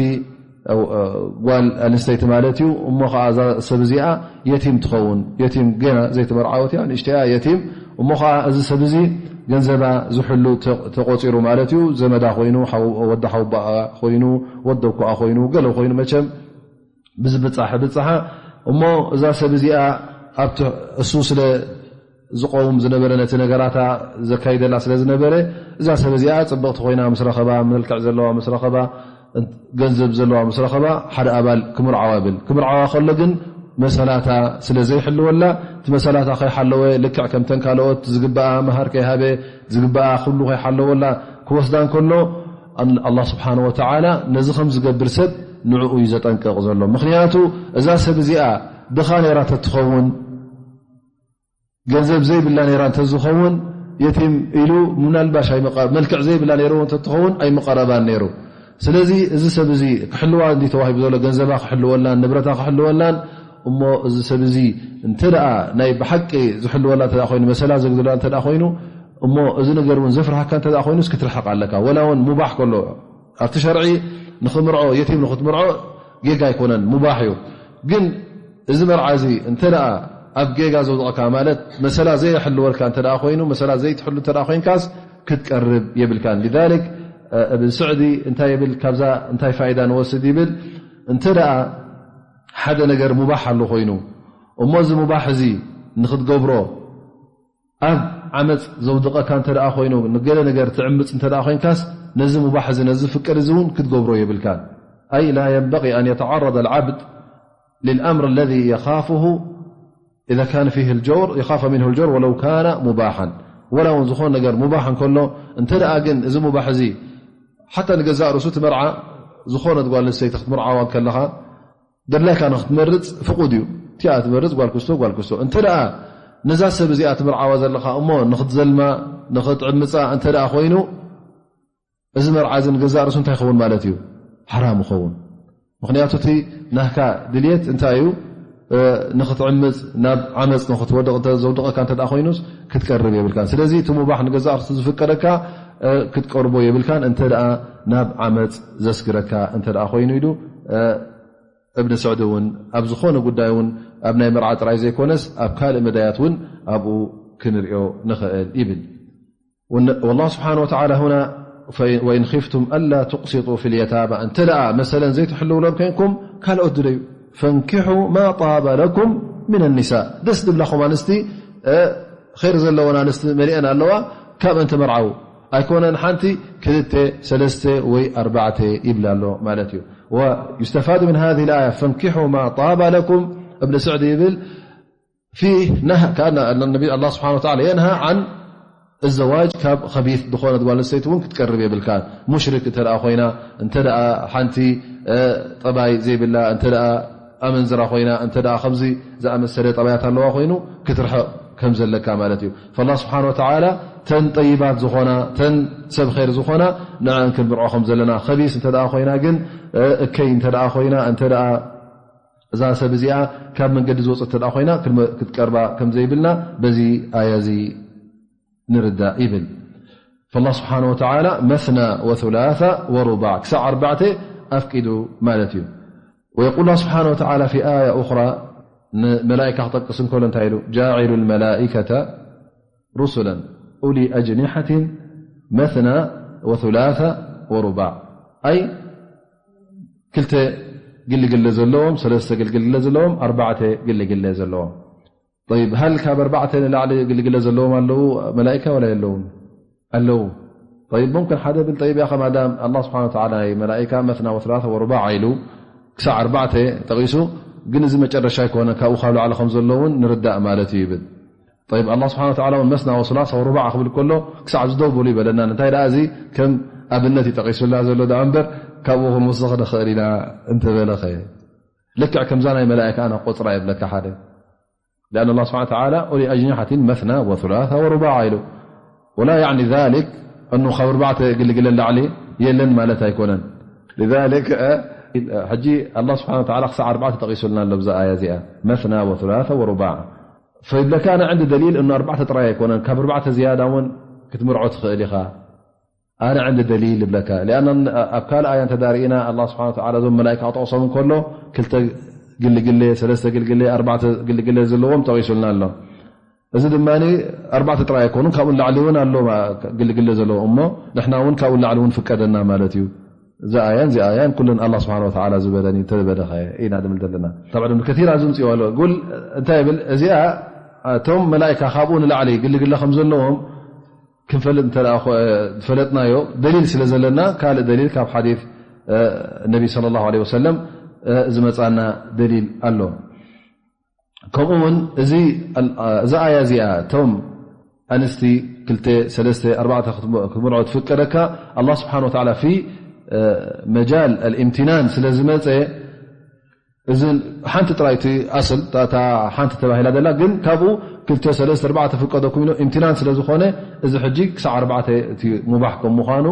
ጓል ኣንስተይቲ ማለት እዩ። እሞ ኸዓ እዛ ሰብ እዚኣ የቲም ትኸውን፣ የቲም ገና ዘይተመርዓወት እያ፣ ንእሽተያ የቲም። እሞ ኸዓ እዚ ሰብ እዚ ገንዘባ ዝሕሉ ተቖፂሩ ማለት እዩ። ዘመዳ ኮይኑ፣ ወዲ ሓውባኣ ኮይኑ፣ ወዲ ኣቦኣ ኮይኑ፣ ገለ ኮይኑ መቸም ብዝብጻሕ ብጽሓ እሞ እዛ ሰብ እዚኣ ኣብቲ እሱ ስለ ዝቆውም ዝነበረ ነቲ ነገራታ ዘካይደላ ስለ ዝነበረ እዛ ሰብ እዚኣ ጽብቕቲ ኮይና ምስ ረኸባ፣ መልክዕ ዘለዋ ምስ ረኸባ፣ ገንዘብ ዘለዋ ምስ ረኸባ ሓደ ኣባል ክምርዓዋ ይብል። ክምርዓዋ ከሎ ግን መሰላታ ስለ ዘይሕልወላ እቲ መሰላታ ከይሓለወ ልክዕ ከምተን ካልኦት ዝግብኣ መሃር ከይሃበ ዝግብኣ ኩሉ ከይሓለወላ ክወስዳ እንከሎ ኣላህ ስብሓን ወተዓላ ነዚ ከም ዝገብር ሰብ ንዕኡ እዩ ዘጠንቅቕ ዘሎ። ምኽንያቱ እዛ ሰብ እዚኣ ድኻ ነይራ ተትኸውን፣ ገንዘብ ዘይብላ ነይራ እንተዝኸውን የቲም ኢሉ ምናልባሽ ኣይምቐ-፣ መልክዕ ዘይብላ ነይርዎ እንተትኸውን ኣይምቐረባን ነይሩ። ስለዚ እዚ ሰብ እዚ ክሕልዋ እንዲ ተዋሂቡ ዘሎ ገንዘባ ክሕልወላን ንብረታ ክሕልወላን እሞ እዚ ሰብ እዚ እንተ ደኣ ናይ ብሓቂ ዝሕልወላ እንተ ደኣ ኮይኑ መሰላ ዘግድላ እንተ ደኣ ኮይኑ እሞ እዚ ነገር እውን ዘፍርሃካ እንተ ደኣ ኮይኑስ ክትርሕቕ ኣለካ። ወላ እውን ሙባሕ ከሎ ኣብቲ ሸርዒ ንኽምርዖ የቲም ንኽትምርዖ ጌጋ ኣይኮነን፣ ሙባሕ እዩ። ግን እዚ መርዓ እዚ እንተ ደኣ ኣብ ጌጋ ዘውድቐካ ማለት መሰላ ዘየሕልወልካ እንተ ደኣ ኮይኑ መሰላ ዘይትሕሉ እንተ ደኣ ኮይንካስ ክትቀርብ የብልካን። ሊዛሊክ እብን ስዕዲ እንታይ ይብል? ካብዛ እንታይ ፋይዳ ንወስድ ይብል? እንተ ደኣ ሓደ ነገር ሙባሕ ኣሎ ኮይኑ እሞ እዚ ሙባሕ እዚ ንኽትገብሮ ኣብ ዓመፅ ዘውድቐካ እንተ ደኣ ኮይኑ፣ ንገለ ነገር ትዕምፅ እንተ ደኣ ኮይንካስ፣ ነዚ ሙባሕ እዚ፣ ነዚ ፍቅር እዚ እውን ክትገብሮ የብልካን። أي لا ينبغي أن يتعرض العبد للأمر الذي يخافه إذا كان فيه الجور، يخاف منه الجور ولو كان مباحا. ወላ እውን ዝኾነ ነገር ሙባሕ እንከሎ፣ እንተ ደኣ ግን እዚ ሙባሕ እዚ ሓታ ንገዛእ ርእሱ እቲ መርዓ ዝኾነት ጓል ኣንስተይቲ ክትምርዓዋ እንከለኻ፣ ደድላይካ ንኽትመርጽ ፍቑድ እዩ። እቲኣ ትመርጽ ጓል ክስቶ፣ ጓል ክስቶ። እንተ ደኣ ነዛ ሰብ እዚኣ ትምርዓዋ ዘለኻ እሞ ንኽትዘልማ፣ ንኽትዕምጻ እንተ ደኣ ኮይኑ፣ እዚ መርዓ እዚ ንገዛእ ርእሱ እንታይ ይኸውን ማለት እዩ? ሓራም ይኸውን። ምኽንያቱ እቲ ናህካ ድልየት እንታይ እዩ? እ፣ ንኽትዕምጽ፣ ናብ ዓመጽ ንኽትወድቕ እንተ ዘውድቐካ እንተ ደኣ ኮይኑስ ክትቀርብ የብልካን። ስለዚ እቲ ሙባሕ ንገዛእ ርእሱ ዝፍቀደካ፣ እ፣ ክትቀርቦ የብልካን፣ እንተ ደኣ ናብ ዓመጽ ዘስግረካ እንተ ደኣ ኮይኑ ኢሉ፣ እ፣ እብን ስዕዲ እውን ኣብ ዝኾነ ጉዳይ እውን ኣብ ናይ መርዓ ጥራይ ዘይኮነስ ኣብ ካልእ መዳያት እውን ኣብኡ ክንሪኦ ንኽእል ይብል። ወን-፣ ወላሁ ስብሓነ ወተዓላ ሁና ፈ-፣ ወኢን ኺፍቱም ኣላ ቱቅሲጡ ፊል የታማ፣ እንተ ደኣ መሰለን ዘይትሕልውሎም ኮይንኩም ካልኦት ድለዩ። ፈንኪሑ ማ ጣበ ለኩም ሚነ ኒሳእ፣ ደስ ዝብላኹም ኣንስቲ፣ እ፣ ኸይር ዘለወን ኣንስቲ መሊአን ኣለዋ፣ ካብአን ተመርዓዉ። ኣይኮነን ሓንቲ፣ ክልተ፣ ሰለስተ ወይ ኣርባዕተ ይብል ኣሎ ማለት እዩ። ويستفاد من هذه الآية فانكحوا ما طاب لكم. እብን ስዕዲ ይብል ፊህ ነህ-፣ ከኣነ ነቢ ኣላህ ስብሓነ ወተዓላ የንሃ ዓን እዘዋጅ ካብ ኸቢት ዝኾነት ጓል ኣንስተይቲ እውን ክትቀርብ የብልካን። ሙሽሪክ እንተ ደኣ ኮይና፣ እንተ ደኣ ሓንቲ፣ እ፣ ጠባይ ዘይብላ፣ እንተ ደኣ ኣመንዝራ ኮይና፣ እንተ ደኣ ከምዚ ዝኣመሰለ ጠባያት ኣለዋ ኮይኑ ክትርሕቕ ከም ዘለካ ማለት እዩ። ፈላ ስብሓን ወተዓላ ተን ጠይባት ዝኾና፣ ተን ሰብ ኸይር ዝኾና ንዕን ክንምርዖ ከም ዘለና፣ ኸቢስ እንተ ደኣ ኮይና ግን፣ እከይ እንተ ደኣ ኮይና፣ እንተ ደኣ እዛ ሰብ እዚኣ ካብ መንገዲ ዝወፅእ እንተ ደኣ ኮይና ክትመ-፣ ክትቀርባ ከም ዘይብልና በዚ ኣያ እዚ ንርዳእ ይብል። ፈላ ስብሓን ወተዓላ መስና ወثላث ወሩባዕ ክሳዕ ኣርባዕተ ኣፍቂዱ ማለት እዩ። ويقول الله سبحانه وتعالى في آية أخرى ንመላእካ ክጠቅስ እንከሎ እንታይ ኢሉ? جاعل الملائكة رسلا أولي أجنحة مثنى وثلاث ورباع ኣይ ክልተ ግልግለ ዘለዎም፣ ሰለስተ ግልግለ ዘለዎም፣ ኣርባዕተ ግልግለ ዘለዎም። طيب هل ካብ ኣርባዕተ ንላዕሊ ግልግለ ዘለዎም ኣለዉ መላእካ ወላ የለዉን? ኣለዉ። طيب ممكن ሓደ ብል طيب ያኸ ማዳም ኣላህ ስብሓን ወተዓላ ናይ መላእካ مثنى وثلاث ورباع ኢሉ ክሳዕ ኣርባዕተ ጠቒሱ፣ ግን እዚ መጨረሻ ኣይኮነ፣ ካብኡ ካብ ላዕሊ ከም ዘለውን ንርዳእ ማለት እዩ ይብል። طيب ኣላህ ስብሓን ወተዓላ እውን مثنى وثلاث ورباع ክብል ከሎ ክሳዕ ዝደው በሉ ይበለና። እንታይ ደኣ እዚ ከም ኣብነት እዩ ጠቒሱልና ዘሎ ደኣ እምበር ካብኡ ክንወስኽ ንኽእል ኢና እንተበለኸ ልክዕ ከምዛ ናይ መላእካ ኣነ ቆፅራ የብለካ ሓደ لأن الله سبحانه وتعالى أولي أجنحة مثنى وثلاث ورباع ኢሉ ولا يعني ذلك أنه ካብ ኣርባዕተ ግልግለ ላዕሊ የለን ማለት ኣይኮነን። لذلك ሕጂ ኣላህ ስብሓን ወተዓላ ክሳዕ ኣርባዕተ ጠቒሱልና ኣሎ ብዛ ኣያ እዚኣ مثنى وثلاث ورباع ፈይብለካ ኣነ ዕንዲ ደሊል እኖ ኣርባዕተ ጥራይ ኣይኮነን ካብ ኣርባዕተ ዝያዳ እውን ክትምርዖ ትኽእል ኢኻ ኣነ ዕንዲ ደሊል እብለካ لأن ኣብ ካልእ ኣያ እንተዳርኢና ኣላህ ስብሓን ወተዓላ እዞም መላእካ ክጠቕሶም እንከሎ ክልተ ግልግለ ሰለስተ ግልግለ ኣርባዕተ ግልግለ ዘለዎም ጠቒሱልና ኣሎ እዚ ድማ ኣርባዕተ ጥራይ ኣይኮኑን ካብኡ ንላዕሊ እውን ኣሎ ግልግለ ዘለዎ እሞ ንሕና እውን ካብኡ ንላዕሊ እውን ፍቀደና ማለት እዩ እዚ ኣያን እዚ ኣያን ኩለን ኣላህ ስብሓን ወተዓላ ዝበለኒ ተበለኸ ኢና ድብል ዘለና ታብዕ ድብል ከቲራ ዝምፅኡ ኣሎ ጉል እንታይ ይብል እዚኣ እቶም መላእካ ካብኡ ንላዕሊ ግልግለ ከም ዘለዎም ክንፈልጥ እንተ ዝፈለጥናዮ ደሊል ስለ ዘለና ካልእ ደሊል ካብ ሓዲት ነቢ صلى الله عليه وسلم ዝመፃና ደሊል ኣሎ ከምኡ እውን እዚ እዛ ኣያ እዚኣ እቶም ኣንስቲ ክልተ ሰለስተ ኣርባዕተ ክትምርዖ ትፍቀደካ ኣላህ ስብሓን ወተዓላ ፊ መጃል ኣልእምትናን ስለ ዝመፀ እዚ ሓንቲ ጥራይ እቲ ኣስል እታ ሓንቲ ተባሂላ ዘላ ግን ካብኡ ክልተ ሰለስተ ኣርባዕተ ፍቀዶ ኮይኑ እምትናን ስለ ዝኾነ እዚ ሕጂ ክሳዕ ኣርባዕተ እቲ ሙባሕ ከም ምዃኑ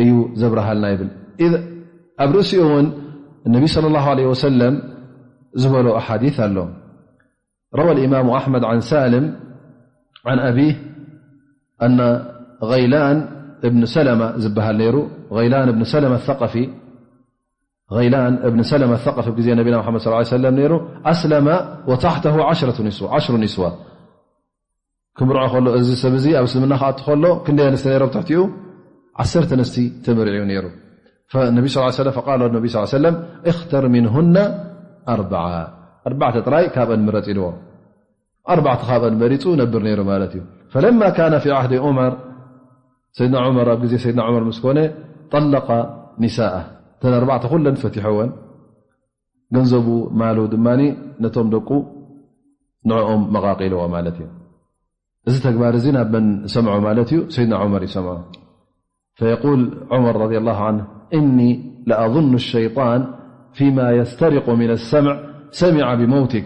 እዩ ዘብርሃልና ይብል ኢዝ ኣብ ርእሲኡ እውን ነቢ صلى الله عليه وسلم ዝበሎ ኣሓዲث ኣሎ روى الإمام أحمد عن سالم عن أبيه أن غيلان ابن سلمة ዝበሃል ነይሩ غيلان ابن سلمة الثقفي غيلان ابن سلمة الثقفي ብ ግዜ ነቢና محمد صلى الله عليه وسلم ነይሩ أسلم وتحته عشرة نسوة عشر نسوة ክምርዖ ከሎ እዚ ሰብ እዚ ኣብ እስልምና ክኣቱ ከሎ ክንደይ ኣንስቲ ነይሮም ትሕቲኡ ዓሰርተ ኣንስቲ ተመሪዑ ነይሩ فالنبي صلى الله عليه وسلم فقال النبي صلى الله عليه وسلم اختر منهن أربعة ኣርባዕተ ጥራይ ካብአን ምረጽ ኢልዎ ኣርባዕተ ካብአን መሪጹ ነብር ነይሩ ማለት እዩ فلما كان في عهد عمر سيدنا عمر ኣብ ግዜ سيدنا عمر ምስ ኮነ طلق نساءه እተን ኣርባዕተ ኩለን ፈቲሐወን ገንዘቡ ማሉ ድማ ነቶም ደቁ ንዕኦም መቓቒልዎ ማለት እዩ እዚ ተግባር እዚ ናብ መን ሰምዖ ማለት እዩ ሰይድና ዑመር ይሰምዖ فيقول عمر رضي الله عنه إني لأظن الشيطان فيما يسترق من السمع سمع بموتك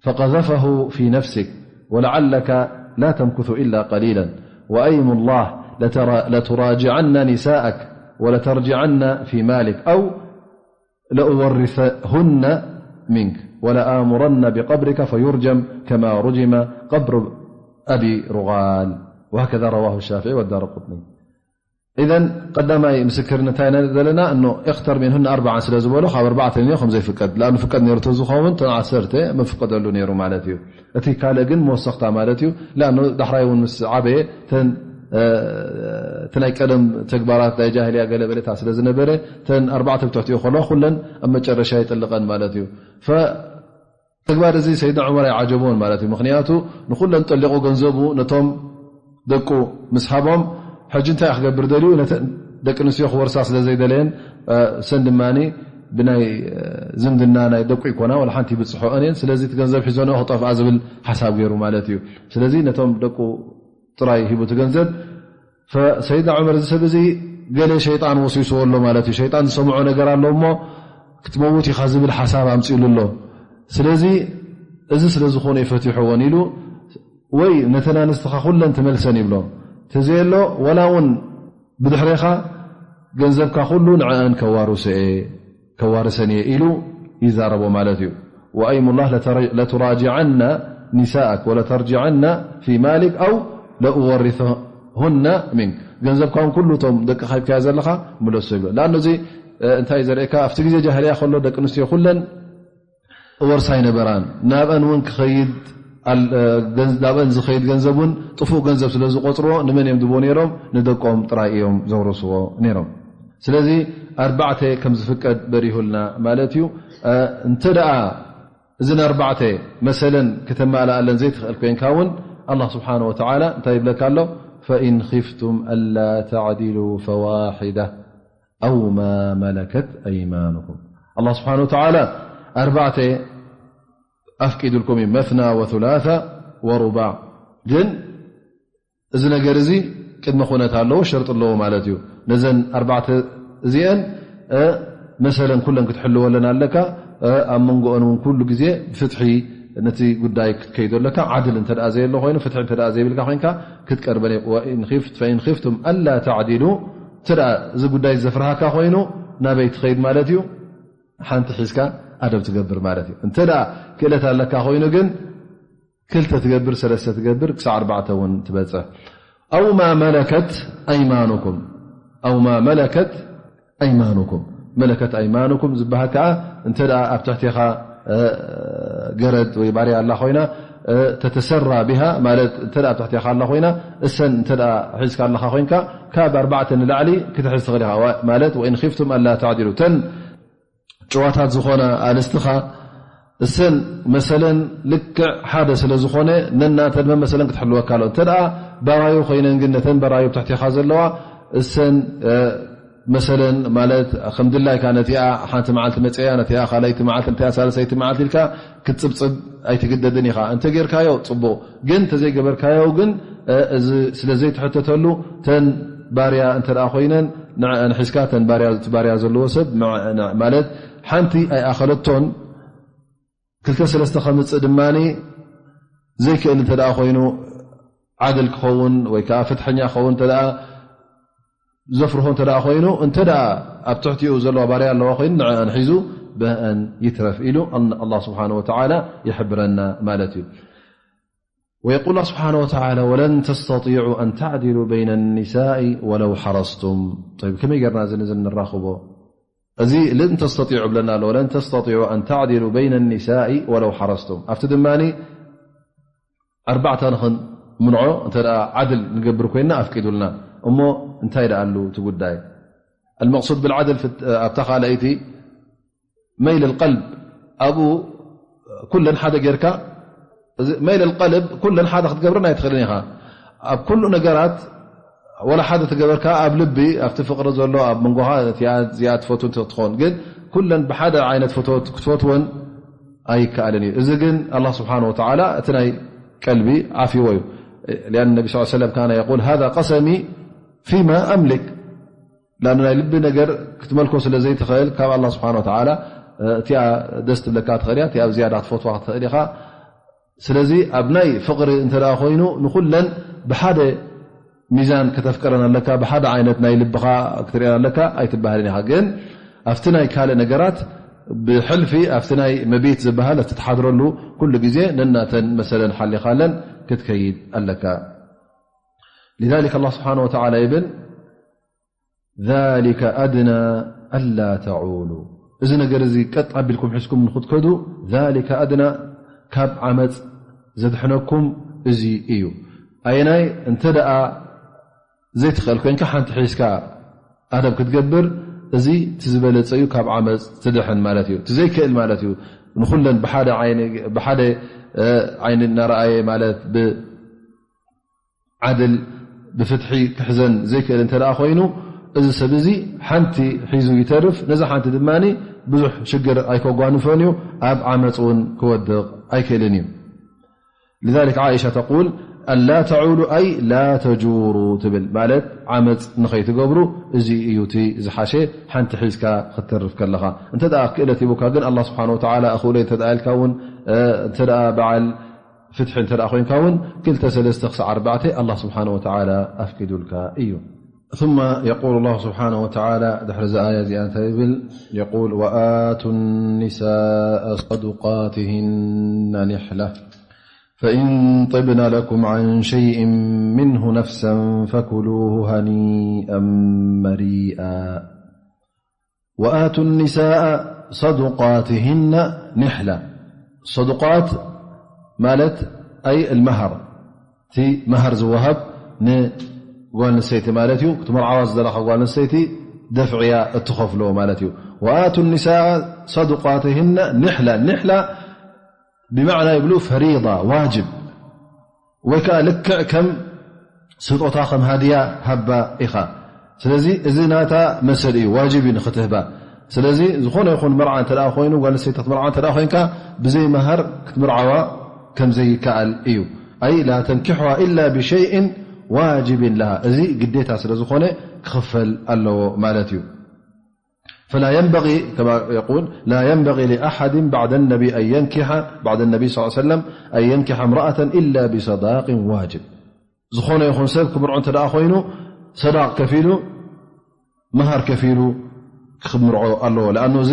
فقذفه في نفسك ولعلك لا تمكث إلا قليلا وأيم الله لترى لتراجعن نساءك ولترجعن في مالك أو لأورثهن منك ولآمرن بقبرك فيرجم كما رجم قبر أبي رغال وهكذا رواه الشافعي والدارقطني إذن ቀዳማይ ምስክር እንታይ ዘለና እኖ اختر منهن أربعا ስለ ዝበሎ ካብ ኣርባዕተ ንዮ ከም ዘይፍቀድ لأنه ፍቀድ ነይሩ ተዝኸውን ተን ዓሰርተ መፍቀደሉ ነይሩ ማለት እዩ እቲ ካልእ ግን መወሰኽታ ማለት እዩ لأنه ዳሕራይ እውን ምስ ዓበየ ተን እቲ ናይ ቀደም ተግባራት ናይ ጃህልያ ገለ በለታ ስለ ዝነበረ ተን ኣርባዕተ ብትሕቲኡ ከለዋ ኩለን ኣብ መጨረሻ ይጥልቐን ማለት እዩ ተግባር እዚ ሰይድና ዑመር ኣይዓጀቦን ማለት እዩ ምክንያቱ ንኩለን ጠሊቑ ገንዘቡ ነቶም ደቁ ምስ ሃቦም ሕጂ እንታይ ክገብር ደልዩ ነተን ደቂ ኣንስትዮ ክወርሳ ስለ ዘይደለየን ሰን ድማ ብናይ ዝምድና ናይ ደቁ ይኮና ወላ ሓንቲ ይብፅሖ እኔን ስለዚ እቲ ገንዘብ ሒዞንኦ ክጠፍኣ ዝብል ሓሳብ ገይሩ ማለት እዩ ስለዚ ነቶም ደቁ ጥራይ ሂቡ እቲ ገንዘብ ፈሰይድና ዑመር እዚ ሰብ እዚ ገለ ሸይጣን ወስዊስዎ ኣሎ ማለት እዩ ሸይጣን ዝሰምዖ ነገር ኣሎ እሞ ክትመውት ኢኻ ዝብል ሓሳብ ኣምፅእሉ ኣሎ ስለዚ እዚ ስለ ዝኾነ እዩ ፈቲሕዎን ኢሉ ወይ ነተን ኣንስትኻ ኩለን ትመልሰን ይብሎ። ተዘየሎ ወላ እውን ብድሕሬኻ ገንዘብካ ኩሉ ንዕአን ከዋርሰ እየ፣ ከዋርሰን እየ ኢሉ ይዛረቦ ማለት እዩ። ወኣይሙላህ ለተረ-፣ ለቱራጅዐና ኒሳእክ ወለተርጅዐና ፊ ማሊክ ኣው ለኡወሪሰሁና ሚንክ። ገንዘብካ እውን ኩሉ እቶም ደቂ ኻይብካዮ ዘለኻ ምለሶ ይብሎ። ላኣኑ እዚ፣ እ፣ እንታይ ዘርእካ፣ ኣብቲ ግዜ ጃህልያ ከሎ ደቂ ኣንስትዮ ኩለን ወርሳ ኣይነበራን። ናብአን እውን ክኸይድ ኣል-፣ እ፣ ገንዝ-፣ ናብአን ዝኸይድ ገንዘብ እውን ጥፉእ ገንዘብ ስለ ዝቆጽርዎ ንመን እዮም ዝብዎ ነይሮም? ንደቆም ጥራይ እዮም ዘውረስዎ ነይሮም። ስለዚ ኣርባዕተ ከም ዝፍቀድ በሪሁልና ማለት እዩ። እ፣ እንተ ደኣ እዝን ኣርባዕተ መሰለን ክተማልኣለን ዘይትኽእል ኮይንካ እውን ኣላህ ስብሓነ ወተዓላ እንታይ ይብለካ ኣሎ? ፈኢን ኺፍቱም ኣላ ተዕዲሉ ፈዋሒዳ ኣው ማ መለከት ኣይማኑኩም። ኣላህ ስብሓነ ወተዓላ ኣርባዕተ ኣፍቂዱልኩም እዩ፣ መትና ወቱላታ ወሩባዕ። ግን እዚ ነገር እዚ ቅድመ ኩነት ኣለዎ፣ ሸርጢ ኣለዎ ማለት እዩ። ነዘን ኣርባዕተ እዚአን፣ እ፣ መሰለን ኩለን ክትሕልወለን ኣለካ። እ፣ ኣብ መንጎኦን እውን ኩሉ ግዜ ብፍትሒ ነቲ ጉዳይ ክትከይዶ ኣለካ። ዓድል እንተ ደኣ ዘየሎ ኮይኑ፣ ፍትሒ እንተ ደኣ ዘይብልካ ኮይንካ ክትቀርበን እየ። ወኢን ኺፍት-፣ ፈኢን ኺፍቱም ኣላ ተዕዲሉ፣ እንተ ደኣ እዚ ጉዳይ ዘፍርሃካ ኮይኑ ናበይ ትኸይድ ማለት እዩ? ሓንቲ ሒዝካ ኣደብ ትገብር ማለት እዩ። እንተ ደኣ ክእለት ኣለካ ኮይኑ ግን ክልተ ትገብር፣ ሰለስተ ትገብር፣ ክሳዕ ኣርባዕተ እውን ትበጽሕ። ኣው ማ መለከት ኣይማኑኩም፣ ኣው ማ መለከት ኣይማኑኩም። መለከት ኣይማኑኩም ዝበሃል ከኣ እንተ ደኣ ኣብ ትሕቴኻ፣ እ፣ ገረድ ወይ ባርያ ኣላ ኮይና፣ እ፣ ተተሰራ ቢሃ ማለት እንተ ደኣ ኣብ ትሕቴኻ ኣላ ኮይና፣ እሰን እንተ ደኣ ሒዝካ ኣለኻ ኮይንካ፣ ካብ ኣርባዕተ ንላዕሊ ክትሕዝ ትኽእል ኢኻ። ዋ-፣ ማለት ወኢን ኺፍቱም ኣላ ተዕዲሉ፣ እተን ጭዋታት ዝኾና ኣንስትኻ እሰን መሰለን ልክዕ ሓደ ስለ ዝኾነ፣ ነናተን መመሰለን ክትሕልወካ ኣሎ። እንተ ደኣ በራዩ ኮይነን ግን፣ ነተን በራዩ ኣብ ትሕቴኻ ዘለዋ እሰን፣ እ፣ መሰለን ማለት ከም ድላይካ ነቲኣ ሓንቲ መዓልቲ መጽያ፣ ነቲኣ ካልኣይቲ መዓልቲ፣ ነቲኣ ሳልሰይቲ መዓልቲ ኢልካ ክትጽብጽብ ኣይትግደድን ኢኻ። እንተ ጌርካዮ ጽቡቕ፣ ግን እንተ ዘይገበርካዮ ግን፣ እ፣ እዚ ስለ ዘይትሕተተሉ፣ ተን ባርያ እንተ ደኣ ኮይነን ንዕአን ሒዝካ፣ ተን ባርያ፣ እቲ ባርያ ዘለዎ ሰብ ንዕ-፣ ንዕ-፣ ማለት ሓንቲ ኣይኣኸለቶን፣ ክልተ ሰለስተ ከምጽእ ድማ ዘይክእል እንተ ደኣ ኮይኑ፣ ዓድል ክኸውን ወይ ከኣ ፍትሐኛ ክኸውን እንተ ደኣ ዘፍርሆ እንተ ደኣ ኮይኑ፣ እንተ ደኣ ኣብ ትሕቲኡ ዘለዋ ባርያ ኣለዋ ኮይኑ፣ ንዕአን ሒዙ ብአን ይትረፍ ኢሉ ኣን-፣ ኣላህ ስብሓነ ወተዓላ ይሕብረና ማለት እዩ። ويقول الله سبحانه وتعالى: ولن تستطيعوا أن تعدلوا بين النساء ولو حرصتم. طيب، ከመይ ጌርና እዚ ንዚ ንራኽቦ? እዚ ለን ተስተጢዑ ብለና ኣሎ። ولن تستطيعوا أن تعدلوا بين النساء ولو حرصتم። ኣብቲ ድማኒ ኣርባዕታ ንኽንምንዖ እንተ ደኣ ዓድል ንገብር ኮይንና ኣፍቂዱልና። እሞ እንታይ ደኣ ኣሉ እቲ ጉዳይ? المقصود بالعدل في الت-، ኣብታ ካልኣይቲ መይል ቀልብ፣ ኣብኡ ኩለን ሓደ ጌርካ፣ እዚ መይል ቀልብ ኩለን ሓደ ክትገብረን ኣይትኽእልን ኢኻ። ኣብ ኩሉ ነገራት ወላ ሓደ ትገበርካ፣ ኣብ ልቢ፣ ኣብቲ ፍቕሪ ዘሎ ኣብ መንጎኻ እቲኣ እዚኣ ትፈቱ ትኾን፣ ግን ኩለን ብሓደ ዓይነት ፍትወት ክትፈትወን ኣይከኣልን እዩ። እዚ ግን ኣላህ ስብሓነ ወተዓላ እቲ ናይ ቀልቢ ዓፊዎ እዩ። لأن النبي صلى الله عليه وسلم كان يقول: هذا قسمي فيما أملك. ላን ናይ ልቢ ነገር ክትመልኮ ስለ ዘይትኽእል፣ ካብ ኣላህ ስብሓነ ወተዓላ፣ እ፣ እቲኣ ደስ ትብለካ ትኽእል እያ፣ እቲኣ ብዝያዳ ክትፈትዋ ክትኽእል ኢኻ። ስለዚ ኣብ ናይ ፍቕሪ እንተ ደኣ ኮይኑ፣ ንኹለን ብሓደ ሚዛን ከተፍቅረን ኣለካ፣ ብሓደ ዓይነት ናይ ልብኻ ክትሪአን ኣለካ ኣይትበሃልን ኢኻ። ግን ኣብቲ ናይ ካልእ ነገራት ብሕልፊ፣ ኣብቲ ናይ መቤት ዝበሃል፣ እቲ ትሓድረሉ፣ ኩሉ ግዜ ነናተን መሰለን ሓሊኻለን ክትከይድ ኣለካ። لذلك ኣላህ ስብሓነ ወተዓላ ይብል: ذلك أدنى ألا تعولوا። እዚ ነገር እዚ ቀጥ ኣቢልኩም ሒዝኩም ንኽትከዱ፣ ذلك أدنى፣ ካብ ዓመጽ ዘድሕነኩም እዚ እዩ። ኣየናይ? እንተ ደኣ ዘይትኽእል ኮይንካ፣ ሓንቲ ሒዝካ ኣደብ ክትገብር፣ እዚ እቲ ዝበለጸ እዩ፣ ካብ ዓመጽ ትድሕን ማለት እዩ። እቲ ዘይክእል ማለት እዩ፣ ንኹለን ብሓደ ዓይኒ፣ ብሓደ፣ እ፣ ዓይኒ እናረኣየ ማለት፣ ብ-፣ ዓድል ብፍትሒ ክሕዘን ዘይክእል እንተ ደኣ ኮይኑ፣ እዚ ሰብ እዚ ሓንቲ ሒዙ ይተርፍ፣ ነዛ ሓንቲ ድማ ብዙሕ ሽግር ኣይከጓንፎን እዩ፣ ኣብ ዓመፅ እውን ክወድቕ ኣይክእልን እዩ። لذلك عائشة تقول: ألا تعولوا أي لا تجوروا ትብል፣ ማለት ዓመፅ ንኸይትገብሩ፣ እዚ እዩ እቲ ዝሓሸ፣ ሓንቲ ሒዝካ ክትተርፍ ከለኻ። እንተ ደኣ ክእለት ሂቡካ ግን፣ ኣላህ ስብሓነ ወተዓላ ኣኽእሎ እንተ ደኣ ኢልካ እውን፣ እ፣ እንተ ደኣ በዓል ፍትሒ እንተ ደኣ ኮይንካ እውን ክልተ ሰለስተ ክሳዕ ኣርባዕተ ኣላህ ስብሓነ ወተዓላ ኣፍቂዱልካ እዩ። ثم يقول الله سبحانه وتعالى ድሕሪ እዚ ኣያ እዚኣ እንታይ ይብል? يقول وآتوا النساء صدقاتهن نحلة فإن طبن لكم عن شيء منه نفسا فكلوه هنيئا مريئا وآتوا النساء صدقاتهن نحلة. صدقات ማለት أي المهر، እቲ መሃር ዝወሃብ ንጓል ኣንስተይቲ ማለት እዩ። ክትመርዓዋ ዝደለኻ ጓል ኣንስተይቲ ደፍዕያ እትኸፍሎ ማለት እዩ። وآتوا النساء صدقاتهن نحلة. ኒሕላ ብመዕና ይብሉ ፈሪዳ፣ ዋጅብ፣ ወይ ከዓ ልክዕ ከም ስጦታ፣ ከም ሃድያ ሃባ ኢኻ። ስለዚ እዚ ናታ መሰል እዩ፣ ዋጅብ እዩ ንኽትህባ። ስለዚ ዝኾነ ይኹን መርዓ እንተ ደኣ ኮይኑ፣ ጓል ኣንስተይቲ ክትመርዓ እንተ ደኣ ኮይንካ፣ ብዘይ መሃር ክትምርዓዋ ከም ዘይከኣል እዩ። أي لا تنكحها إلا بشيء واجب لها። እዚ ግዴታ ስለ ዝኾነ ክኽፈል ኣለዎ ማለት እዩ። فلا ينبغي كما يقول لا ينبغي لأحد بعد النبي أن ينكح بعد النبي صلى الله عليه وسلم أن ينكح امرأة إلا بصداق واجب። ዝኾነ ይኹን ሰብ ክምርዖ እንተ ደኣ ኮይኑ ሰዳቕ ከፊሉ፣ መሃር ከፊሉ ክምርዖ ኣለዎ። ለኣኑ እዚ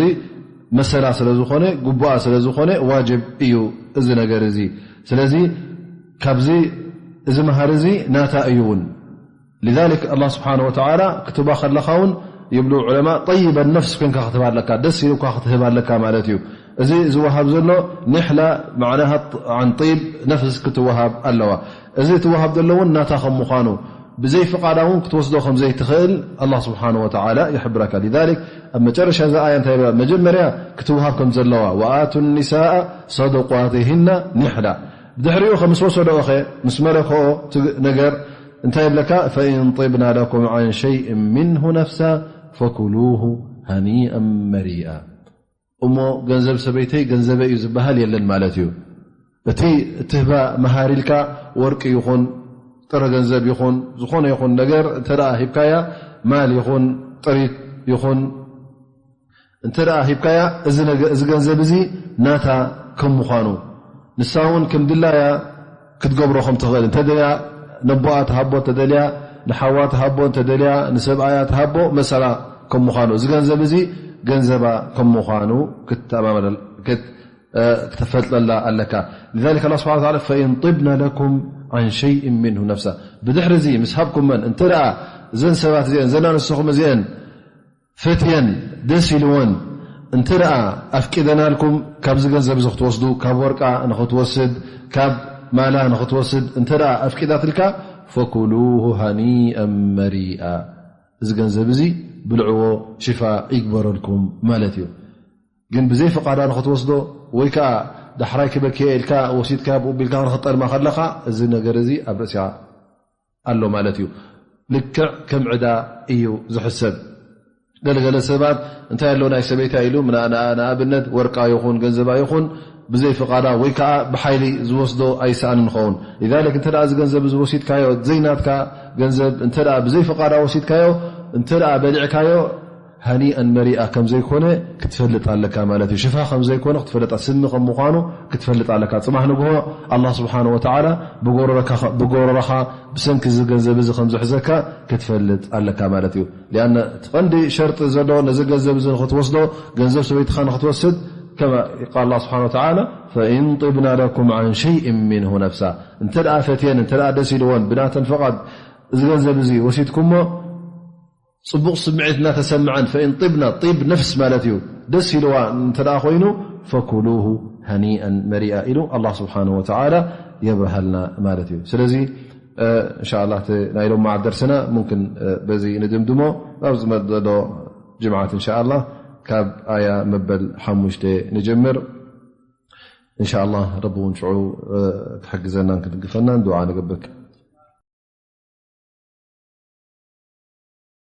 መሰላ ስለ ዝኾነ፣ ግቡኣ ስለ ዝኾነ ዋጅብ እዩ እዚ ነገር እዚ። ስለዚ ካብዚ እዚ መሃር እዚ ናታ እዩ እውን። لذلك ኣላህ ስብሓነ ወተዓላ ክትባ ከለኻ እውን ይብሉ ዑለማ፣ ጠይበ ነፍስ ኮንካ ክትህባ ኣለካ፣ ደስ ኢልካ ክትህባ ኣለካ ማለት እዩ። እዚ ዝወሃብ ዘሎ ኒሕላ መዕናሃ عن طيب نفس ክትወሃብ ኣለዋ። እዚ ትወሃብ ዘሎ እውን ናታ ከም ምዃኑ፣ ብዘይ ፍቓዳ እውን ክትወስዶ ከም ዘይትኽእል ኣላህ ስብሓነ ወተዓላ ይሕብረካ። لذلك ኣብ መጨረሻ እዛ ኣያ እንታይ ይብላ? መጀመርያ ክትወሃብ ከም ዘለዋ፣ وآتوا النساء صدقاتهن نحلة። ብድሕሪኡ ከምስ ወሰደኦ ኸ፣ ምስ መለክኦ እቲ ነገር እንታይ ይብለካ? فإن طبن لكم عن شيء منه نفسا فكلوه هنيئا مريئا። እሞ ገንዘብ ሰበይተይ ገንዘበ እዩ ዝበሃል የለን ማለት እዩ። እቲ እትህባ መሃር ኢልካ ወርቂ ይኹን ጥረ ገንዘብ ይኹን ዝኾነ ይኹን ነገር እንተ ደኣ ሂብካያ፣ ማል ይኹን ጥሪት ይኹን እንተ ደኣ ሂብካያ፣ እዚ ነገ-፣ እዚ ገንዘብ እዚ ናታ ከም ምዃኑ፣ ንሳ እውን ከም ድላያ ክትገብሮ ከም ትኽእል፣ እንተ ደልያ ነቦኣ ትሃቦ፣ እንተ ደልያ ንሓዋ ትሃቦ፣ እንተ ደልያ ንሰብኣያ ትሃቦ፣ መሰላ ከም ምዃኑ፣ እዚ ገንዘብ እዚ ገንዘባ ከም ምዃኑ ክተኣማመነል-፣ ክት-፣ እ፣ ክትፈልጠላ ኣለካ። لذلك الله سبحانه وتعالى فإن طبن لكم عن شيء منه نفسا ብድሕሪ እዚ ምስ ሃብኩመን እንተ ደኣ እዘን ሰባት እዚአን፣ እዘን ኣንስትኹም እዚአን ፈትየን ደስ ኢልወን እንተ ደኣ ኣፍቂደናልኩም ካብዚ ገንዘብ እዚ ክትወስዱ፣ ካብ ወርቃ ንኽትወስድ፣ ካብ ማላ ንኽትወስድ እንተ ደኣ ኣፍቂዳትልካ፣ فكلوه هنيئا مريئا እዚ ገንዘብ እዚ ብልዕዎ ሽፋ ይግበረልኩም ማለት እዩ። ግን ብዘይ ፍቓዳ ንኽትወስዶ ወይ ከዓ ዳሕራይ ክበክየ ኢልካ ወሲድካ ብኡ ቢልካ ንኽትጠልማ ከለኻ እዚ ነገር እዚ ኣብ ርእሲኻ ኣሎ ማለት እዩ። ልክዕ ከም ዕዳ እዩ ዝሕሰብ። ገለገለ ሰባት እንታይ ኣሎ ናይ ሰበይታ ኢሉ ምና-፣ ንኣ-፣ ንኣብነት ወርቃ ይኹን ገንዘባ ይኹን ብዘይ ፍቓዳ ወይ ከዓ ብሓይሊ ዝወስዶ ኣይሰኣንን ይኸውን። لذلك እንተ ደኣ እዚ ገንዘብ እዚ ወሲድካዮ፣ ዘይናትካ ገንዘብ እንተ ደኣ ብዘይ ፍቓዳ ወሲድካዮ፣ እንተ ደኣ በሊዕካዮ፣ ሃኒአን መሪኣ ከም ዘይኮነ ክትፈልጥ ኣለካ ማለት እዩ። ሽፋ ከም ዘይኮነ ክትፈልጥ፣ ስሚ ከም ምዃኑ ክትፈልጥ ኣለካ። ጽባሕ ንግሆ ኣላህ ስብሓነ ወተዓላ ብጎረረካ-፣ ብጎረረኻ ብሰንኪ እዚ ገንዘብ እዚ ከም ዝሕዘካ ክትፈልጥ ኣለካ ማለት እዩ። ሊኣነ እቲ ቀንዲ ሸርጢ ዘሎ ነዚ ገንዘብ እዚ ንኽትወስዶ፣ ገንዘብ ሰበይትኻ ንኽትወስድ፣ ከማ ቃል ኣላህ ስብሓነ ወተዓላ፣ فإن طبن لكم عن شيء منه نفسا እንተ ደኣ ፈትየን፣ እንተ ደኣ ደስ ኢልወን፣ ብናተን ፍቓድ እዚ ገንዘብ እዚ ወሲድኩሞ፣ ጽቡቕ ስምዒት እናተሰምዐን፣ ፈኢን ጢብና፣ ጢብ ነፍስ ማለት እዩ፣ ደስ ኢልዋ እንተ ደኣ ኮይኑ፣ ፈኩሉሁ ሃኒአን መሪኣ ኢሉ ኣላህ ስብሓነሁ ወተዓላ የብርሃልና ማለት እዩ። ስለዚ፣ እ፣ እንሻ ኣላህ፣ እቲ ናይ ሎማዓት ደርስና ሙምክን፣ እ፣ በዚ ንድምድሞ፣ ናብ ዝመጽእ ዘሎ ጅምዓት እንሻ ኣላህ ካብ ኣያ መበል ሓሙሽተ ንጀምር። እንሻ ኣላህ፣ ረቢ እውን ሽዑ፣ እ፣ ክሕግዘናን ክድግፈናን ዱዓ ንገብር።